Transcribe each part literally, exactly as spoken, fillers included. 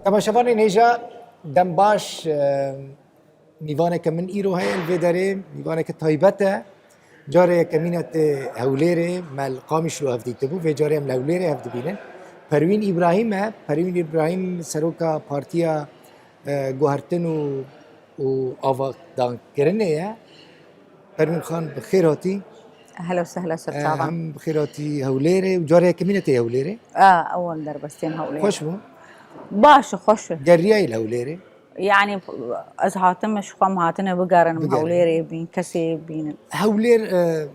Temaşevanên hêja, dem baş, e, mîvaneke min îro heye li vê derê, mîvaneke taybet e. Carê yekemîn e tê Hewlêrê, me li Qamişlo hev dîtibû, vê carê em li Hewlêrê hev dibînin. Perwîn Îbrahîm e. Perwîn Îbrahîm seroka Partiya, e, Guhertin û, û Avadankirinê ye. Perwîn Xan, bi xêr hatî. Ehla û sehla, ser E, çavan. Hem bi xêr hatî Hewlêrê û carê yekemîn e tê Hewlêrê. A, ewil derbas têm Hewlêrê. Xweş bû? Baş e, xweş e. Geriyayî li Hewlêrê? Yani, ez hatim, ji xwe em hatine bigerin, Bigerin. Hewlêrê bîn, kesê bînin. Hewlêr, e,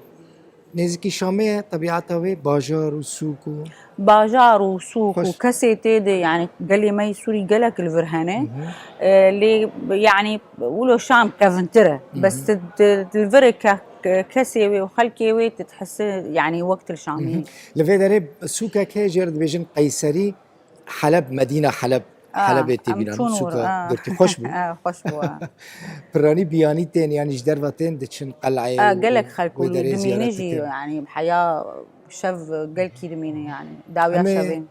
nêzîkî Şamê ye, tebiata wê, bajar û sûk û Bajar û sûk û Xweş. Kesê tê de, yani, gelê me yê Sûrî gelek li vir hene. Hı hı. E, lê, yani, wilo Şam kevintir e. Hı hı. Bes tu, tu, tu li vir ke-, ke-, kesê wê û xelkê wê tu dihisi, yani, wek tu li Şamê Hı hı. yî. Li vê derê sûkek heye, jê re dibêjin Qeyserî. Heleb, Medîna Heleb, A, Helebê tê em bîra, çûn wir, sûka a. Girtî xweş bû. A, xweş bû, a. Piranî biyanî tên, yanî ji derve tên diçin qeleyê A, û gelek xelk wê û derê dimîne ziyaret jî, dikin. Yani heya şev gelkî dimîne yani. Dawiya Em ê, şevê.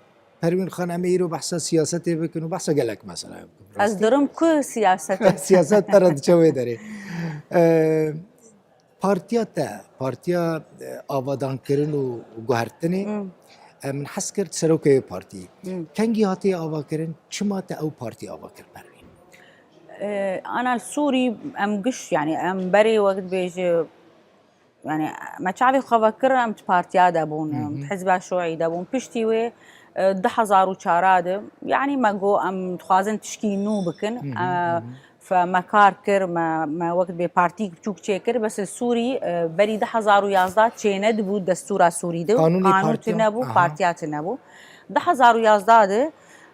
Perwîn Xan, em ê îro behsa siyasetê bikin û behsa gelek mesela bikin. Ez Rastî? Dirim ku siyaset e. Siyaset te re diçe wê derê. E, Partiya te, Partiya, e, Avadankirin û Guhertinê, Hmm. e, min hez kir serokê wê partiyê. Hmm. Kengî hatiye avakirin, çima te ew partî ava kir, Perwîn? E, ana li Sûrî em giş, yani em berê wek dibêje, yani me çavê xwe vekir, em di partiya de bûn, Hı hı. Di hizba şuî de bûn. Piştî wê, e, du hezar û çar de, yani me got em dixwazin tişkî nû bikin. Hı hı, E, hı hı. Fe me kar kir, me, me wek bê partî biçûk çêkir, bes li Sûrî, e, berî du hezar û yazdeh çênedibû destûra Sûrî de, Qanûnê qanûn partiya. Tune bû, Aha. Partiya tune bû. Du hezar û yazdeh de,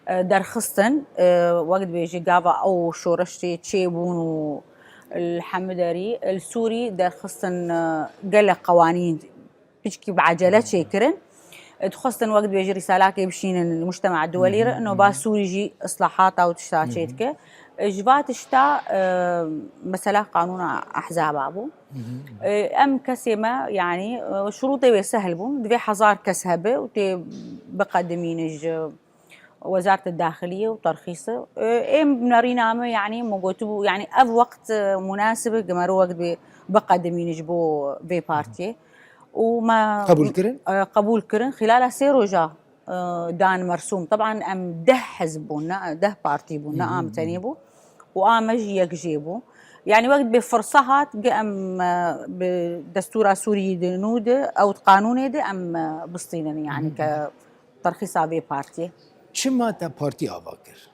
e, derxistin, e, wek dibêjî gava ew şoreşê çêbûn û li hemû derî, li Sûrî derxistin, e, gelek qewanîn piçkî bi ecele çêkirin. E, dixwestin wek dibêjî rîsalakê bişînin li mujtema duwelî re, Hı hı, ino hı ba hı. Sûrî jî islahata û tişta Hı hı. çêdike. E, ji va tişta, e, mesela qanûna ehzaba bû. Hı hı, hı hı. E, em kesê me, yanî, e, şurûtê wê sehl bûn. Divê hezar kes hebe û tê biqedimîne ji Wezaret Daxiliyê û terxîsê. E, êm nerîna me, yanî, me gotibû, yanî, ev wext, e, munasib e, gemero wek bi, biqedimîne ji bo vê partiyê. Û me Qebûl kirin? E, qebûl kirin. Xilala sê roja, e, dan mersûm. Teban em deh hizb bûn, ne, deh partî bûn, ne Hı hı, am tenê hı. bû. Û a me jî yek jê bû. Yanî wek bê firsa hat, gi em, e, bi destûra Sûrî de nû de, ew di qanûnê de em, e, bistînin, yanî Hı hı. ke terxîsa vê partiyê. Çima te partî ava kir?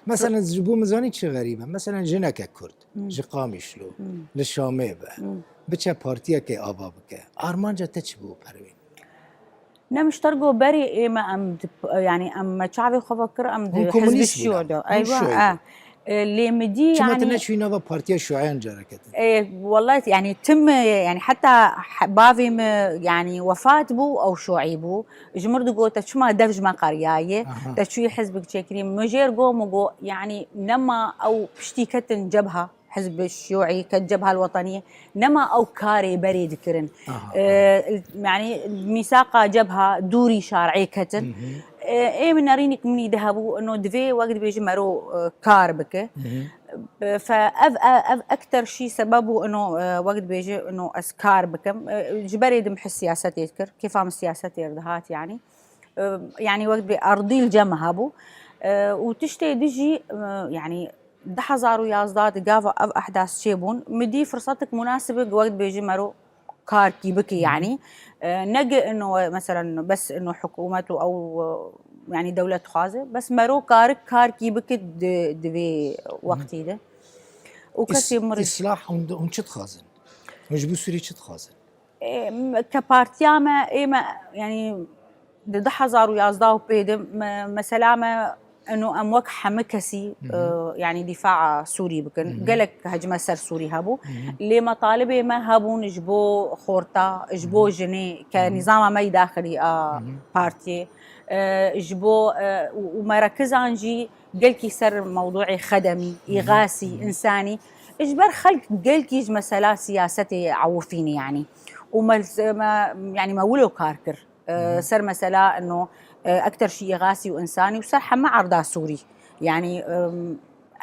Mesela ji bo min zanî çi xerîb e. Mesela jineke Kurd, Hmm. ji Qamişlo, Hmm. li Şamê be, Hmm. biçe partiyekê ava bike. Armanca te çi bû, Perwîn? Ne mişter go berê ê me em di, yani em me çavê xwe vekir, em di Hûn komunîst hizbê bûne. Şiyo de. Hûn Eywa, Şiyo eh. bûn. E, lê mi dî Çima yani te neçûyî nava partiya Şiyan careke din? E, wallahi yani tim, yani heta he-, bavê mi yani wefat bû, ew Şiî bû. Ji mir digot, te çima dev ji me qeriyaye? Aha. Te çûyî hizbik çêkirî? Mi jêr go, mi go, yani nema ew piştî ketin cebha, hizb Şiî, ket Cebha Weteniyê, nema ew karê berê dikirin. Aha, E, aha. Yani mîsaqa cebha dûrî şar'ê ketin. Hı hı. E, ê min nerînik minî de hebû, ino divê wek dibêjim mero, e, kar bike. Hı hı. Fe ev, ev, ev ekter şî sebeb bû ino, e, wek dibêje ino ez kar bikim. E, ji berê dim his siyasetê dikir. Kêfa min siyasetê re dihat yani. E, yani wek dibê erdî li cem hebû. E, û tiştê dijî, e, yani du hezar û yazdeh de gava ev ehdas çêbûn. Mi dî firsetik munasib e, wek dibêje mero karkî bike Hı hı. yani. E, ne ge ino, e, meselen, bes ino hikûmet û ew, e, yani dewlet dixwaze. Bes mero karik karkî bike di, di vê Hı hı. wextî de. Û Is-, kesê mirî. Îslah hûn, hûn çi dixwazin? Hûn ji bo Sûrî çi dixwazin? E, m-, ke partiya me, ê me, yani, di du hezar û yazdeh û pê de me, mesela me, eno em wek hemî kesî, Hı hı. e, yani dîfaa Sûrî bikin. Hı hı. Gelek hecme ser Sûrî hebû. Hı hı. Lê metalibê me hebûn ji bo xorta, ji bo Hı hı. jinê, ke Hı hı. nîzama me yî daxilî a Hı hı. partiyê. E, ji bo, e, û, û merekizan jî gelkî ser mewdûê xedemî, Hı hı. îxasî, Hı hı. însanî. Ji ber xelk gelkî ji mesela siyasetê ewifîne yani. Û me, me, yani me wilo kar kir. E, Hı hı. ser mesela ino, e, ekter şî îxasî û însanî û ser heme erda Sûrî. Yanî, em,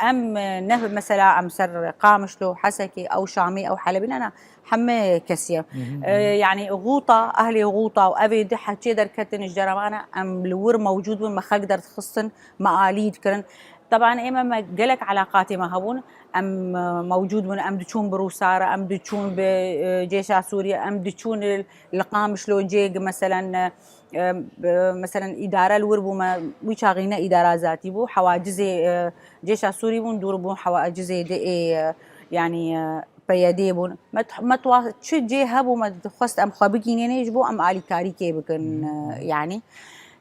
em, e, ne mesela em ser Qamişlo, Hesekê, ew Şamê, ew Helebê, ne, ne, heme kesî ye. E, yanî Xûta, ehlê Xûta û evê di heçê derketin ji derewana em li wir mewcûd bin, me xelk derdixistin, me alî dikirin. Teban ême me gelek elaqatê me hebûn. Em, e, mewcûd bûn, em diçûn bi Rûsara, em diçûn bi, e, cêşa Sûriye, em diçûn li, li Qamişlo cêg, meselen, e, e, bi, meselen, îdare li wir bû, me wî çaxî ne îdara zatî bû, hewacizê, e, cêşa Sûrî bûn, dûr bûn hewacizê di ê, e, yanî, e, P Y D bûn. Me t-, me twa-, çi cê hebû, me dixwest em xwe bigînênê ji bo em alîkarîkê bikin, e, yanî.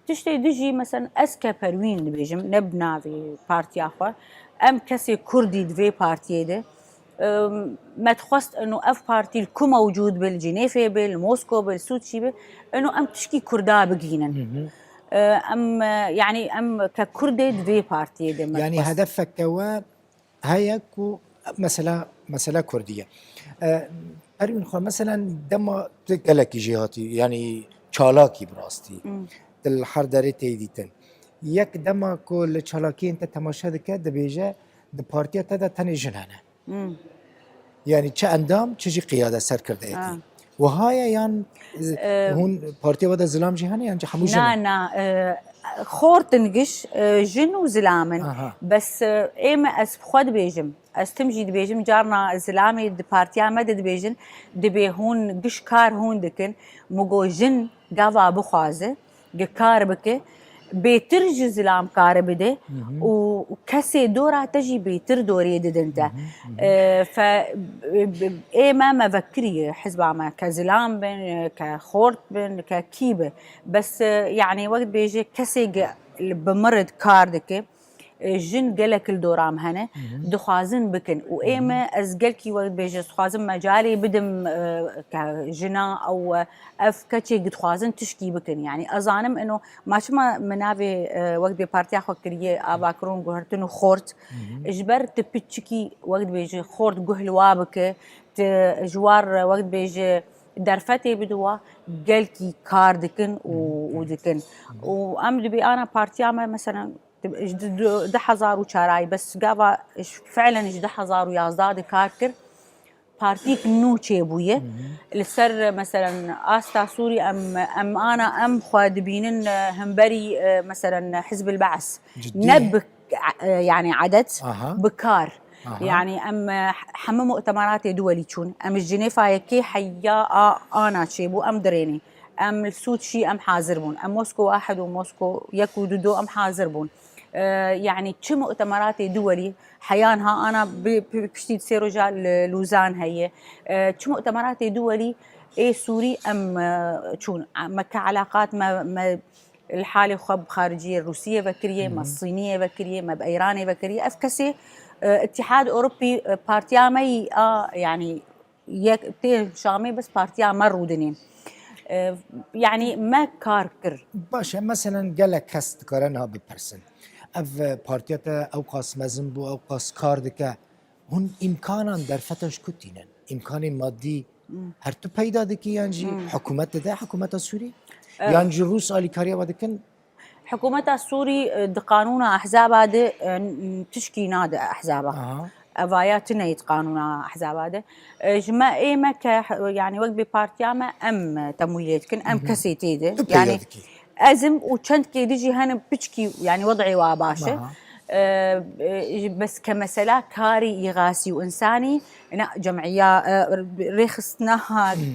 Tiştê dijî, meselen, ez ke Perwîn dibêjim, ne bi navê partiya xwe, em kesê Kurdî di vê partiyê de, em, me dixwest ino ev partî li ku mewcûd be, li Cinêfê be, li Mosko be, li Sûçî be, ino em tişkî Kurda bigihînin. E, em, e, yanî em ke Kurdê di vê partiyê de me Yanî dixwest. Hedefeke we heye ku mesela, mesela Kurdî ye. E, Perwîn xwe, meselen, dema tu gelekî jêhatî, yanî çalakî bi rastî, tu li her derê tê dîtin. Yek dema ku li çalakiyên te temaşe dike, dibêje, di partiya te de tenê jin hene. Yanî çi endam, çi jî qiyade serkirdeyetî. Ha. Wiha ye yan, e, hûn partiya we de zilam jî hene yan jî hemû jin Na, in? Na, e, xort in giş, e, jin û zilam in. Aha. Bes, e, ê me ez bi xwe dibêjim. Ez tim jî dibêjim, carna zilamê di partiya me de dibêjin, dibê hûn giş kar hûn dikin. Min got jin gava bixwaze, gi kar bike, bêtir ji zilam kar bide û kesê dora te jî bêtir dorê didin te. E, fe, e, ê me me vekirî hizba me, ke zilam bin, ke xort bin, ke kî be. Bes, e, yanî wek dibêje kesê gi li bi mirid kar dike, e, jin gelek li dora me hene, dixwazin bikin. Û ê me, ez gelkî wek dibêje, dixwazim mecalê bidim, e, ke jina ew, e, ev keçê dixwazin tişkî bikin. Yanî ez zanim ino, ma çima min navê, e, wek dibê partiya xwe kiriye, Avakirin, Guhertin û Xort. Ji ber tu piçikî wek dibêje xort guh li wa bike, tu ji war wek dibêje derfetê bide wa, gelkî kar dikin û, û dikin. Û em dibê ana partiya me, meselen, Ji du, du, du hezar û çar ay, bes gava ji, felen ji du hezar û yazdeh de kar kir, partiyek nû çêbûye. Li ser, meselen, asta Sûrî em, em ana, em xwe dibînin, e, hemberî, e, meselen, Hizb el-Ba's. Ciddi Ne mi? bi, e, yanî edet, Aha. bi kar. Aha. Yanî em, e, heme mu'temeratê duwelî çûn. Em ji Cinêfa yekê heya a, ana çêbû, em dirênî. Em li Sûçî em hazir bûn. Em Mosko wahid û Mosko yek û du do em hazir bûn. E, yanî çi mu'temeratê duwelî, heyan ha ana bi, bi piştî sê roja li Lûzan heye. E, çi mu'temeratê duwelî ê Sûrî em, e, çûn. Me ke elaqat me, me li halê xwe bi xariciyê Rûsiyê vekiriye, me Sîniyê vekiriye, me bi Eyranê vekiriye. Ev kesê, e, Îtîhad Ewropî, e, partiya me yî a, yanî yek tê Şamê bes partiya me rûdinê. E, yanî me kar kir. Baş e, meselen gelek kes dikare niha bipirsin. Ev, e, partiya te ew qas mezin bû, ew qas kar dike. Hûn îmkanan derfeta ji ku tînin? Îmkanên madî her tu peyda dikî yan jî hikûmet dide, hikûmeta Sûrî? E, Yan jî Rûs alîkariya we dikin? Hikûmeta Sûrî, e, di qanûna ehzaba de, e, n-, tişkî nade ehzaba. Aha. Evaya tune yê di qanûna ehzaba de. E, ji me, ê me ke, yanî wek bê partiya me, em, e, temwîlê dikin, em kesê tê de. Tu peyda Yanî dikî. ez im û çend kê di jî hene piçkî, yanî wed'ê wa baş e. Aha. E, e, bes ke mesela karî îxasî û însanî, ne, cem'iya, e, rêxistina,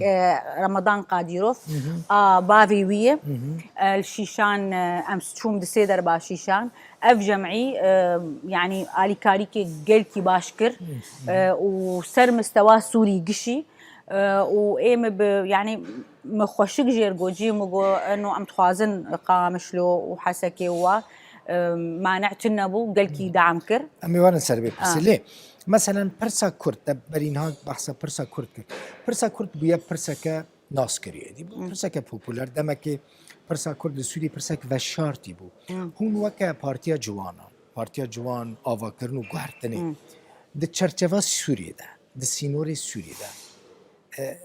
e, Ramadan Kadîrov, a bavê wî ye. E, li Şîşan, e, em çûm di sê derba Şîşan. Ev cem'î, e, yanî alîkarîkê gelkî baş kir, e, û ser mistewa Sûrî gişî, e, û ê min bi, yanî min xweşik jêr got, cî min got, eno em dixwazin Qamişlo û Hesekê û wa, e, mane tune bû, gelkî dam kir. Em ê werin ser vê pirsê. Ah. Lê, meselen, pirsa Kurd, te berî niha behsa pirsa Kurd kir. Pirsa Kurd bûye pirseke nas kiriye. Dî bû pirseke populer. Demekê pirsa Kurd li Sûriyê pirsek veşartî bû. Hûn weke Partiya Ciwanan, Partiya Ciwan, Avakirin û Guhertinê, di çerçeva Sûriyê de, di sînorê Sûriyê de, e,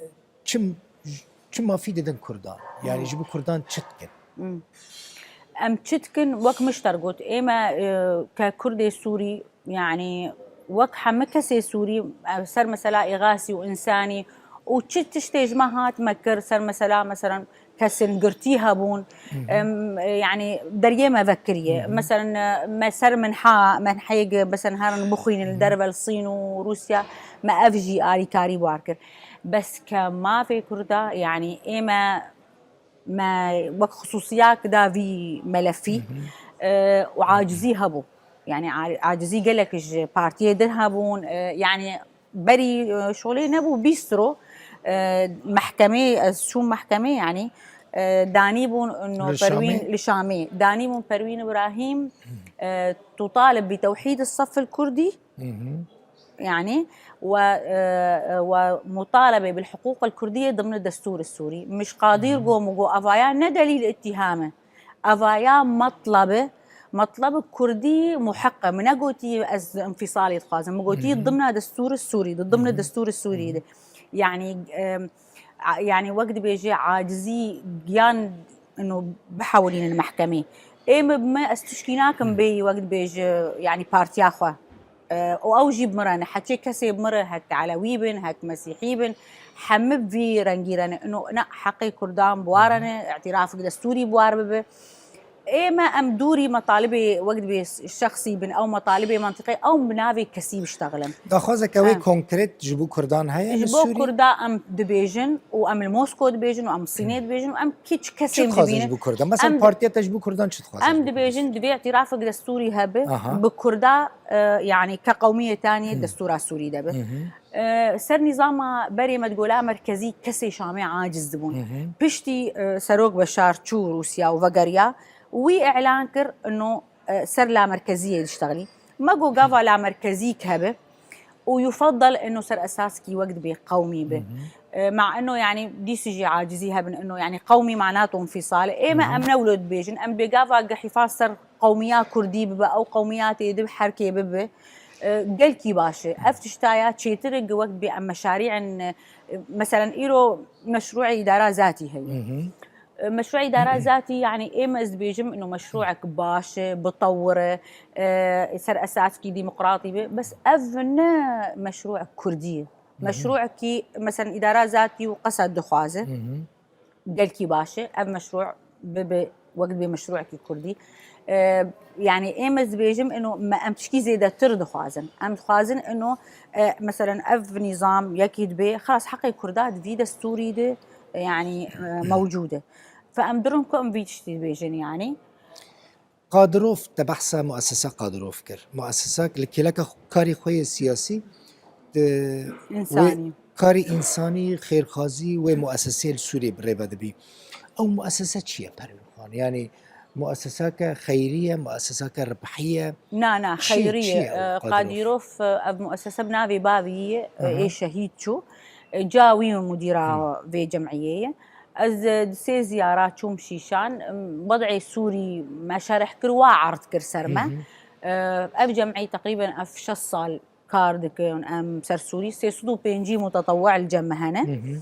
çi, çi mafî didin Kurdan? Yanî ji bo Kurdan çi dikin? Em çi dikin, wek min ji te re got, ême, e, ke Kurdê Sûrî, yanî wek hemû kesê Sûrî, e, ser mesela îxasî û însanî û çi tiştê ji me hat me kir, ser mesela, mesela kesên girtî hebûn, em, e, yanî deriyê me vekiriye. Mesela, e, me ser minha, menheyê ge-, mesela herin bixwînin li derve li Sîn û Rûsya, me ev jî alîkarî bar kir. Bes ke mafê Kurda, yanî ême me wek xisûsiyak da vî melefî, e, û acizî hebû. Yanî a-, acizî gelek ji partiyê din hebûn. E, yanî berî, e, şolê nebû bîst ro, e, mehkemê, ez çûm mehkemê, yanî, e, danîbûn ino Li Perwîn Şamê? Li Şamê. Danîbûn Perwîn Îbrahîm, e, tutalib bi tewhîd sef el Kurdî. Yanî, we, e, e, we mutalebe bil huquq el Kurdiye dimni destûr Sûrî. Mij qadir go, min go, avaya ne delîl ittihame. Avaya matlabe, matlabe Kurdî muheqqe. Min negotî ez înfîsalê dixwazim. Min gotî dimna destûr Sûrî de, dimni destûr Sûrî de. Yanî, e, a-, yanî wek dibêje acizî giyan ino bihewilînin mehkemê. Ê min bi me ez tişkî nakim bêyî wek dibêje, yanî partiya xwe. E, û ew jî bi min re ne. Heçê kesê bi min re, hek elewî bin, hek mesîhî bin, hemî bi vî rengî re ne. Ino, ne, heqê Kurdan bi wa re ne, îtirafek destûrî bi war bibe. Ê me em dûrî metalibê wek dibê şexsî bin, ew metalibê mentiqê, ew bi navê kesî biştexilin. Daxwazeke wê Ha. konkret ji bo Kurdan heye li Ji bo Sûriyê? Kurda em dibêjin û em li Mosko dibêjin û em Sînê dibêjin û em kiç Çi kesên dixwazin dibînin. ji bo Kurdan? Mesela Em partiya te ji bo Kurdan çi dixwaze? Em ji bo Kurdan? Dibêjin divê îtirafek destûrî hebe Aha. bi Kurda, e, yanî ke qewmiyê taniyê destûra Sûrî de be. E, ser nîzama berê me digola merkezî kesê Şamê aciz dibûn. Piştî, e, Serok Beşar çû Rûsya û vegeriya, wî îlan kir ino, e, ser lamerkeziyê diştexilî. Me got gava lamerkezîk hebe û yufeddel ino ser esaskî wek dibê qewmî be. E, ma ino yanî dîsî jî acizî hebin ino yanî qewmî manato înfîsal. Ê me em ne wilo dibêjin, em bê gava gihîfa ser qewmiya Kurdî bibe, ew qewmiya tê di herkê bibe. E, gelkî baş e. Ev tiştaya çêtir e, wek dibê em meşarî'in, e, meselen îro meşrû'ê îdara zatî heye. E, meşrû'ê îdara zatî, yanî ê me ez dibêjim ino meşrû'ek baş e, bitewir e, e, ser esaskî demokratî be. Bes ev ne meşrû'ek Kurdî ye. Meşrû'ekî, meselen îdara zatî û qesed dixwaze. Gelkî baş e. Ev meşrû bibe wek dibê meşrû'ekî Kurdî. E, yanî ê me ez dibêjim ino me em tişkî zêdetir dixwazin. Em dixwazin ino, e, meselen ev nîzam yekî dibe, xelas heqê Kurda di vî destûrî de, e, yanî, e, mewcûd e. Fe em dirin ku em vî tiştî dibêjin yanî. Qadirov, te behsa muesesa Qadirov kir. Muesesa li kêleka xwe, karê xwe yê siyasî, di Însanî. wê karê însanî, xêrxwazî wê muesesê li Sûriyê bi rê ve dibî. Ew muesese çi ye, Perwîn Xan? Yanî muesesake xeyrî ye, muesesake ribhî ye? Na, na, Çi ye, xeyrî çi ye. ye ew E, Qadirov? Qadirov, e, ev muesese bi navê bavî ye, e, Aha. ê şehîd çû. E, ca wî mudîra Hmm. vê cemiyê ye. Ez, e, di sê ziyara çûm Şîşan, em, wed'ê Sûrî me şerh kir, wa erd kir ser me. Hı hı. E, ev cemî teqrîben ev şeş sal kar dikin, em ser Sûrî sê sed û pêncî mutetewi' li cem me hene. Hı hı.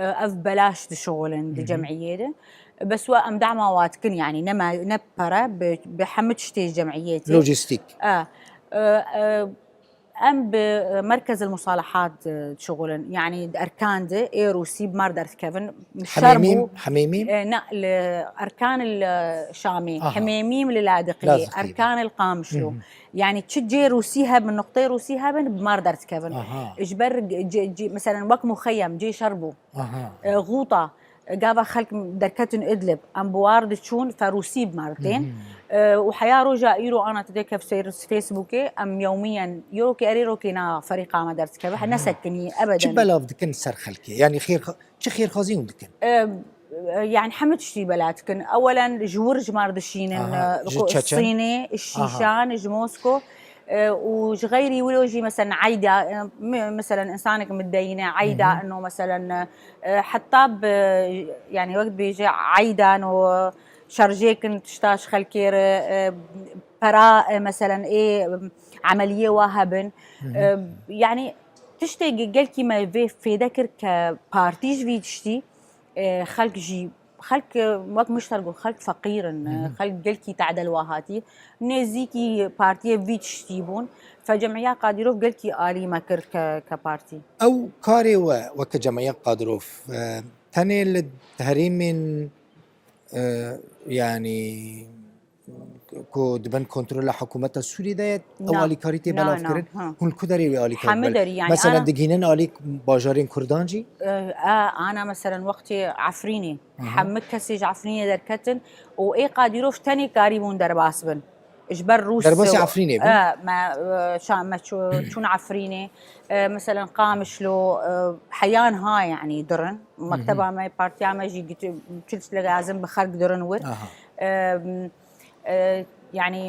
E, ev belaş dişixulin di Hı hı. cemiyê de. Bes we em dema wa dikin, yanî ne me-, ne pere, bi, bi hemû tiştê cemiyetê. Lojîstîk. E, e, e, Em bi, e, Merkez el Musalahat, e, dişixulin. Yanî di Erkan de ê Rûsî bi mar derdikevin. Şer Hemêmîm, bû. Hemêmîm? E, ne, li Erkan el, e, Şamê. Aha. Hemêmîm li Ladiqiyê. Laziqiyê. Erkan el Qamişlo. Hı hı. Yanî çi cê Rûsî hebin, nuqteyê Rûsî hebin, bi mar derdikevin. Aha. Ji ber c-, c-, meselen wek muxeyem, cê şer bû. Aha. E, Xûta, e, gava xelk derketin Idlib, em bi war diçûn, ferûsî bi mar tên. Hı hı. E, û heya roja îro ana tu dê kev seyr Facebookê, em yewmiyen, îro ke erê ro ke na ferîqa me derdikeve, Aha. nesekinî, ebeden. Çi belav dikin ser xelkê? Yanî xêrxa-, çi xêrxwazî hûn dikin? E, e, yanî hemû tiştî bela dikin. Ewelen ji wir ji mar dişînin, Aha, e, ji ko-, Çeçen? Sînê, Aha. Şîşan, ji Mosko. E, û ji xeyrî wilo jî, meselen, eyda, e, me-, meselen, însanek min deyîne, eyda, Hı hı. ino, meselen, e, heta bi, yanî, wek dibêje, eyda, no, şerjêkin, tişta ji xelkê re, e, pera, e, meselen, ê, emeliyê wa hebin. Hı hı. E, yanî, tiştê ge-, gelkî me vê fêde kir ke partî ji vî tiştî, e, xelk jî Xelk, e, wek min ji te re got, xelk feqîr in, e, xelk gelkî tehdê li wa hatî. Nêzîkî partiyê vî tiştî bûn. Fe cemîya Kadîrov gelkî alî me kir ke, ke partî. Ew karê we weke cemîya Kadîrov, e, tenê li herêmên, e, yanî ku di bin kontrola hikûmeta Sûriyê de ye, ew alîkarî tê belavkirin? Hûn li ku derê wê alîkarî? Hemî derî, yanî. Mesela ana digihînin alî bajarên Kurdan jî? E, e, ana meselen wextê Efrînê, hemî kesê ji Efrînê derketin û ê Kadîrov tenê karîbûn derbas bin. Ji ber Rûs. Derbasî Efrînê bû? E, me, e, şa-, me çû-, çûn Efrînê. E, meselen Qamişlo, e, heyan ha, yanî dirin. Mekteba me, partiya me jî git-, çi tişt lazim bi xelk dirin wir. E, e, yanî,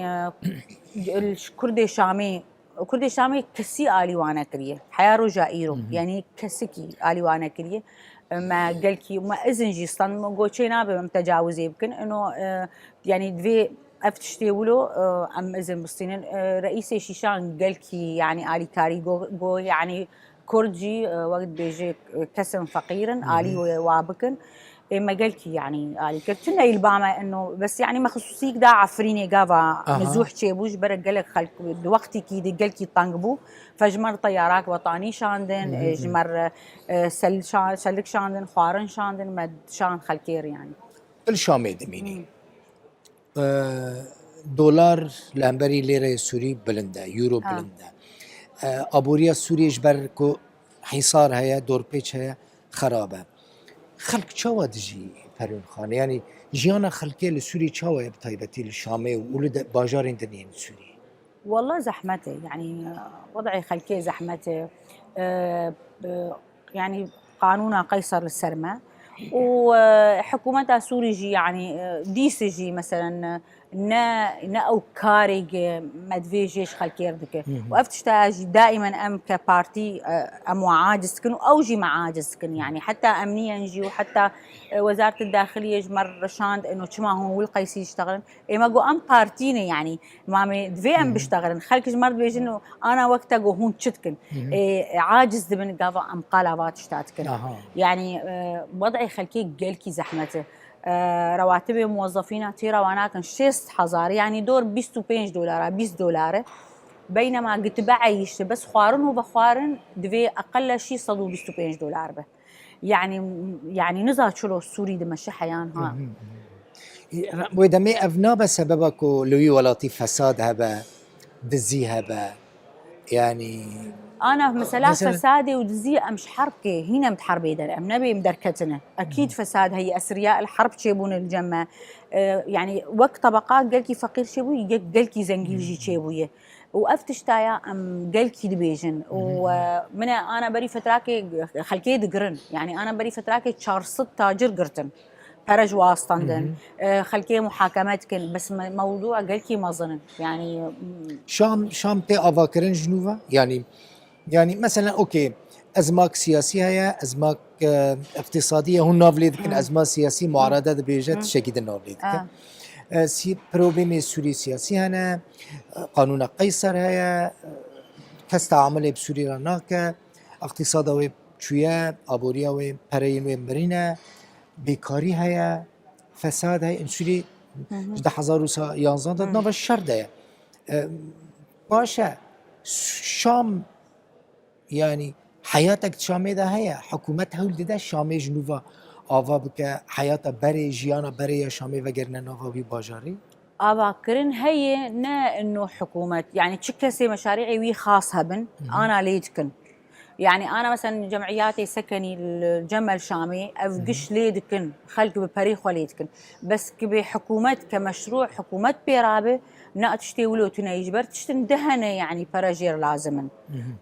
e, ji Kurdê Şamê, Kurdê Şamê kesî alî wan nekiriye. Heya roja îro. Yanî kesikî alî wan nekiriye. Me gelkî, me izin jî stand, me got çê nabe em tecawizê bikin. Ino, e, yanî divê ev tiştê wilo, e, em izin bistînin. E, reîsê Şîşan gelkî, yanî alîkarî go, go, yanî Kurd jî, e, wek dibêje, e, kesin feqîr in, alî wê wa bikin. Ê me gelkî, yanî alî kir. Tune îl ba me ino, bes yanî me xisûsîk da Efrînê gava nizûh çêbû, ji ber gelek xelk di wextîkî di gelkî teng bû. Fe ji me re teyarak wetanî şandin, e, ji me re, e, sel-, şa-, selik şandin, xwarin şandin, me şand xelkê re yanî. Tu li Şamê dimînî. E, dolar li hemberî lêreyê Sûrî bilind e, euro bilind e. E, aboriya Sûriyê ji ber ku hîsar heye, dorpêç heye, xerab e. Xelk çawa dijî Perwîn Xanê? Yanî jiyana xelkê li Sûriyê çawa ye, bi taybetî li Şamê û li de-, bajarên din yên Sûriyê? Walla zehmet e, yanî, e, wed'ê xelkê zehmet e. E, e, yanî qanûna Qeyser li ser me û, e, hikûmeta Sûrî jî, yanî, e, dîs jî, meselen, e, ne, ne ew karê ge me divê jê ji xelkê re dike. Û ev tişta jî daîmen em ke partî, e, em wan aciz dikin û ew jî me aciz dikin. Yanî heta emniyen jî û heta, e, Wezaret Daxiliyê ji me re reşand, ino çima hûn wil Qeysî diştexilin. Ê me got, em partî ne, yanî, mamê divê em biştexilin. Xelk ji me re dibêjin, ana wek te got, hûn çi dikin? Ê, ê, aciz dibin, gava em qala va tişta dikin. Yanî, e, wed'ê xelkê gelkî zehmet e. E, rewatibê muwezefîna têra wa nakin şêst hezar, yanî dor bîst û pênc dolara, bîst dolare. Beynema gitibe eyîşte, bes xwarin û vexwarin divê eqelle şî sed û bîst û pênc dolar be. Yanî, yanî niza çilo Sûrî dimeşe heyan ha. Wê demê ev nabe sebeba ku li wî welatî fesad hebe, dizî hebe. Yanî ana mesela, mesela fesadê û dizî em ji herbkê hîn em di herbê de ne. Em nebêm derketine. Ekîd fesad heye, esriya el herb çêbûne li cem me. E, yanî wek tebeqa gelkî feqîr çêbûye, yek gelkî zengîn jî çêbûye. Û ev tiştaya em gelkî dibêjin. Û, e, min e ana berî fetrakê xelkê digirin. Yanî ana berî fetrakê çar sed tacir girtin. Pere ji wan standin. E, xelkê muhakeme dikin. Bes me-, mewdûa gelkî mezin in. Yanî, mm, Şam, Şam tê avakirin ji nû ve? Yanî, yanî mesela, okey, ezmak siyasî heye, ezmak, e, iqtîsadî ye, hûn nav lê dikin, ezmak siyasî, muarede dibêje, tiştekî din nav lê dikin. E, sî-, problemê Sûrî siyasî hene, e, qanûna Qeyser heye, e, kes teamulê bi Sûrî re nake, iqtîsada wê çûye, aboriya wê, pereyên wê mirîne, bêkarî heye, fesad heye. Sûrî ji du hezar û yanzdeh de di nava şer de ye. E, baş e, Şam, yanî heyatek di Şamê de heye. Hikûmet hewl dide Şamê ji nû ve ava bike, heyata berê, jiyana berê ya Şamê vegerîne nava wî bajarî? Avakirin heye, ne ino hikûmet. Yanî çi kesê meşarî'ê wî xas hebin, ana lê dikin. Yanî ana mesela cemiyatê Sekenî li Cemel Şamê ev giş lê dikin, xelk bi perê xwe lê dikin. Bes ki bê hikûmet, ke meşrû hikûmet pê rabe, ne tiştê wilo tune ye, ji ber tiştin di hene, yanî pere jêr lazim in.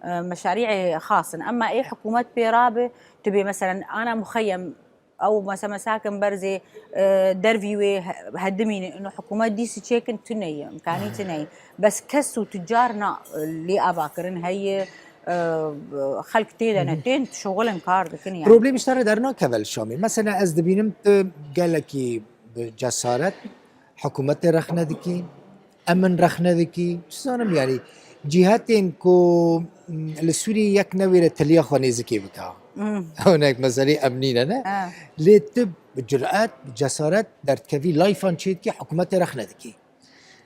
E, meşarî'ê xas in. Emma ê hikûmet pê rabe, tu bê mesela ana muxeyem, ew mese-, mesakin berzê, e, dervî wê he-, hedimîne, ino hikûmet dîsî çêkin tune ye, imkanî tune ye. Bes kes û tucar na, e, lê avakirin heye, e, xelk tê de ne, tên şixulin, kar dikin yanî. Problem ji te re dernakeve li Şamê. Mesela ez dibînim tu gelekî bi cesaret hikûmetê rexne dikî, emin rexne dikî, çi zanim yanî, Cîhetên ku, mm, li Sûriyê yek newêre tiliya xwe nêzikê bike. Hmm. Hinek meselê emnî ne, ne? Ha. Lê tu bi curet, bi cesaret derdikevî, layfan çêdikî, hikûmetê rexne dikî.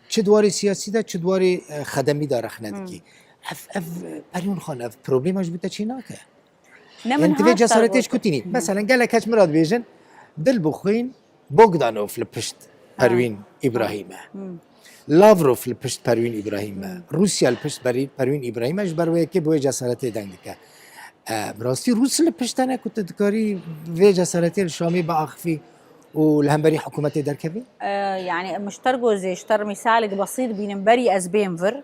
Çi di warê siyasî de, çi di warê, e, xedemî de rexne dikî. Hmm. Ev, ev, Perîn Xan, ev problema ji bo te çê nake? Ne, min Hin ti vê cesaretê ji ku tînî. Hmm. Mesela gelek keç min re dibêjin, dil bixwîn, Bogdanov li pişt Perwîn Îbrahîm e. Hmm. Lavrov li pişt Perwîn Îbrahîm e. Hmm. Rûsya li pişt Perî-, Perwîn Îbrahîm e, ji ber wê yekê bi wê cesaretê deng dike. E, bi rastî Rûs li pişt te ne ku tu dikarî vê cesaretê li Şamê biaxifî û li hemberî hikûmetê derkevî? E, yani, min ji te re got, ji te re mîsalek besît bînim, berî ez bêm vir.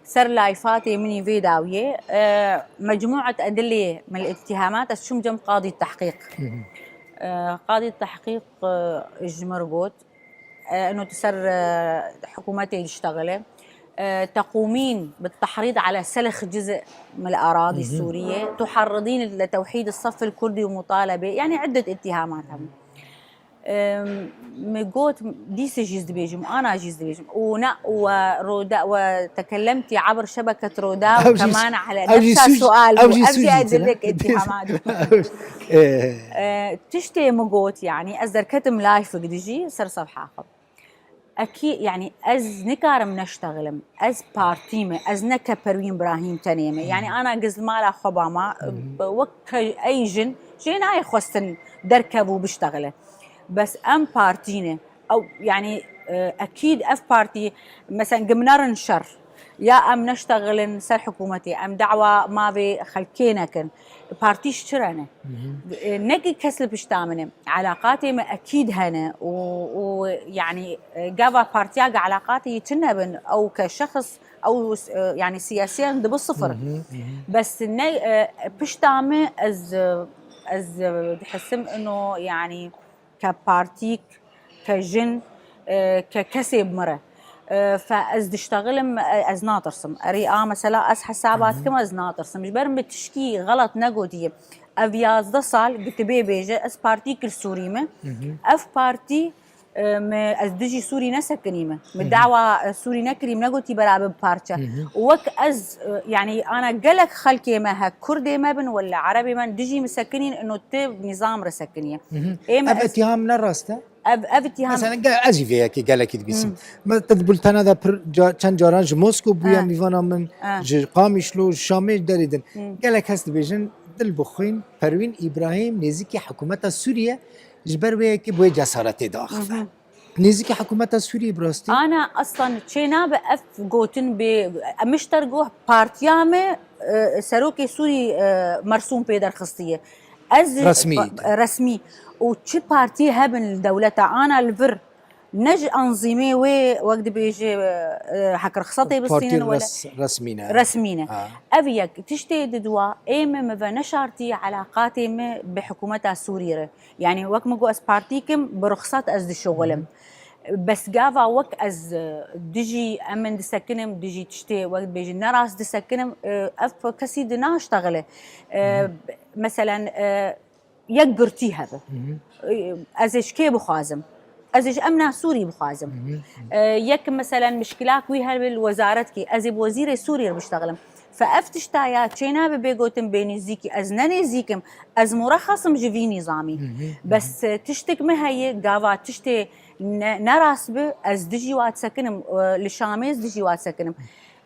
Ser layfatê min î vê dawiyê, e, mecmûet edilê min li îttihamat, ez çûm cem qadî tehqîq. Hı hı. E, qadî tehqîq, e, ji min re got, e, eno tu ser, e, hikûmetê diştexile. E, تقومين بالتحريض على سلخ جزء من الأراضي السورية، تحرضين لتوحيد الصف الكردي ومطالبة، يعني عدة اتهامات هم. Em, min got, dîse jî ez dibêjim, ana jî ez dibêjim. û ne, we Roda-, we tekellemtî ebr şebeket Roda û Ew jî, keman ele ew jî nefsa suç, sual ew bû. Jî Ev suç jî dîtine. Edilek ittihamat. Ew jî, e. E, tiştê min got, yani, ez derketim layfik dijî ser sefha xwe. Ekî, yani, ez nikarim neştexilim. Ez partî me, ez ne ke Perwîn Brahîm tenê me. Yani, ana giz li mala xwe bama, wek ke ey jin, jê nayê xwestin derkev û biştexile. Bes em partî ne. Ew, yani, e, ekîd ev partî, mesela, gimnerin şer. Ya em neştexilin ser hikûmetê, em dawa mavê xelkê nekin. Partî ji çi re ne? E, ne ki kes li pişta min e. Elaqatê me ekîd hene û, û, yani, e, gava partiyake elaqatê yî tune bin, ew ke şexs, ew, e, yani, siyasiyen dibi sifir. Bes ne, e, pişta me ez, e, ez, e, dihisim ino, yani, ke partîk, ke jin, e, ke kesê bi min re. E, fe ez diştexilim, e, ez natirsim. Erê a mesela ez hesaba dikim, ez natirsim. Ji ber min tişkî xelet negotiye. Ev yazdeh sal gitibê bêje, ez partî kir Sûrî me. Ev partî, e, me, ez dijî Sûrî nesekinî me. Me dawa, e, Sûrî nekirî, me negotî beraber bi parçe. Û wek ez, e, yani ana gelek xelkê me he, Kurdê me bin, wele Erebê me dijî min sekinîn, ino ti nîzam re sekiniye. Ê me Ev ez îtiham ne rast e? Ev, ev îtiham Mesela, ge-, ez jî vê yekê gelekî dibîsim. Hmm. Me, te di bultena de pir ca-, çend caran ji Moskow bûye, Ha. mîvana min, Ha. ji Qamişlo, ji Şamê, ji derê din. Hmm. Gelek kes dibêjin, dil bixwîn, Perwîn Îbrahîm nêzîkî hikûmeta Sûriye, ji ber wê yekê bi wê cesaretê diaxife. Mhm. Nêzîkî hikûmeta Sûriyê bi rastî? Ana, aslan çênabe ev gotin bê, em ji te re got partiya me, e, serokê Sûrî, e, mersûm pê derxistiye. Ez Resmî. pa-, resmî. Û çi partî hebin li dewleta ana li vir, ne ji anzîmê wê, wek dibêje, e, hek rixsetê Partî bistînin wele. res-, resmî ne. Resmî ne. Ha. Ev yek. Tiştê di dua, ê me, me ve neşartî elaqatê me bi hikûmeta Sûrî re. Yani wek min got, ez partîk im, bi rixset ez dişuxilim. Bes gava wek ez, e, dijî em min disekinim, dijî tiştê wek dibêjin nerast disekinim, e, ev kesî di naştexile. E, meselen, e, yek girtî hebe. E, ez ê ji kê bixwazim? Ez ê ji emna Sûrî bixwazim. E, yek meselen mişkilak wî hebe li wezaretkî, ez ê bi wezîrê Sûrî re biştexlim. Fe ev tişta ya çênabe bê gotin bê nêzîkî, ez ne nêzîk im, ez murexes im ji vî nîzamî. Bes, e, tiştik me heye, gava tiştê ne, nerast bi, ez dijî wa disekinim, e, li Şamê ez dijî wa disekinim.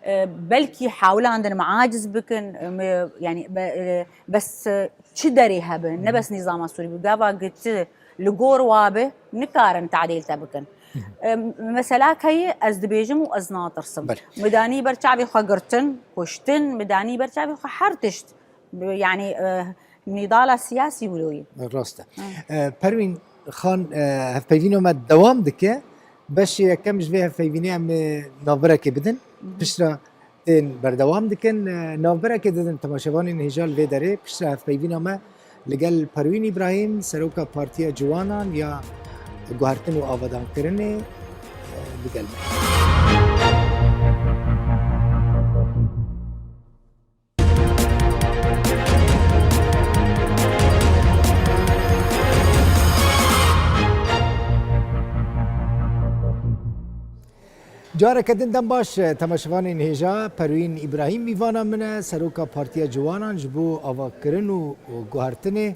E, belkî hewlan din me aciz bikin, e, me, yani, be-, e, bes, e, çi derê hebe, ne bes nîzama Sûrî bi, gava gitti li gor wa be, nikarin tadîl te bikin. E, mesela keyî ez dibêjim û ez natirsim. Belê. Midanî ber çavê xwe girtin, kuştin, midanî ber çavê xwe her tişt. Yani, e, nîdala siyasî wilo ye. Rast e. Hı. E, Perwîn Xan, e, hevpeyvîna me dewam dike. Beşê yekem ji vê hevpeyvînê em ê navberekê bidin. Hı hı. Piştre tên berdewam dikin. E, navberekê didin temaşevanên hêja li vê derê. Piştre hevpeyvîna me li gel Perwîn Îbrahîm, seroka Partiya Ciwanan ya Guhertin û Avadankirinê, e, li gel me. Careke din dem baş, temaşevanên hêja, Perwîn Îbrahîm mîvana min e, seroka Partiya Ciwanan ji bo avakirin û, û guhertinê.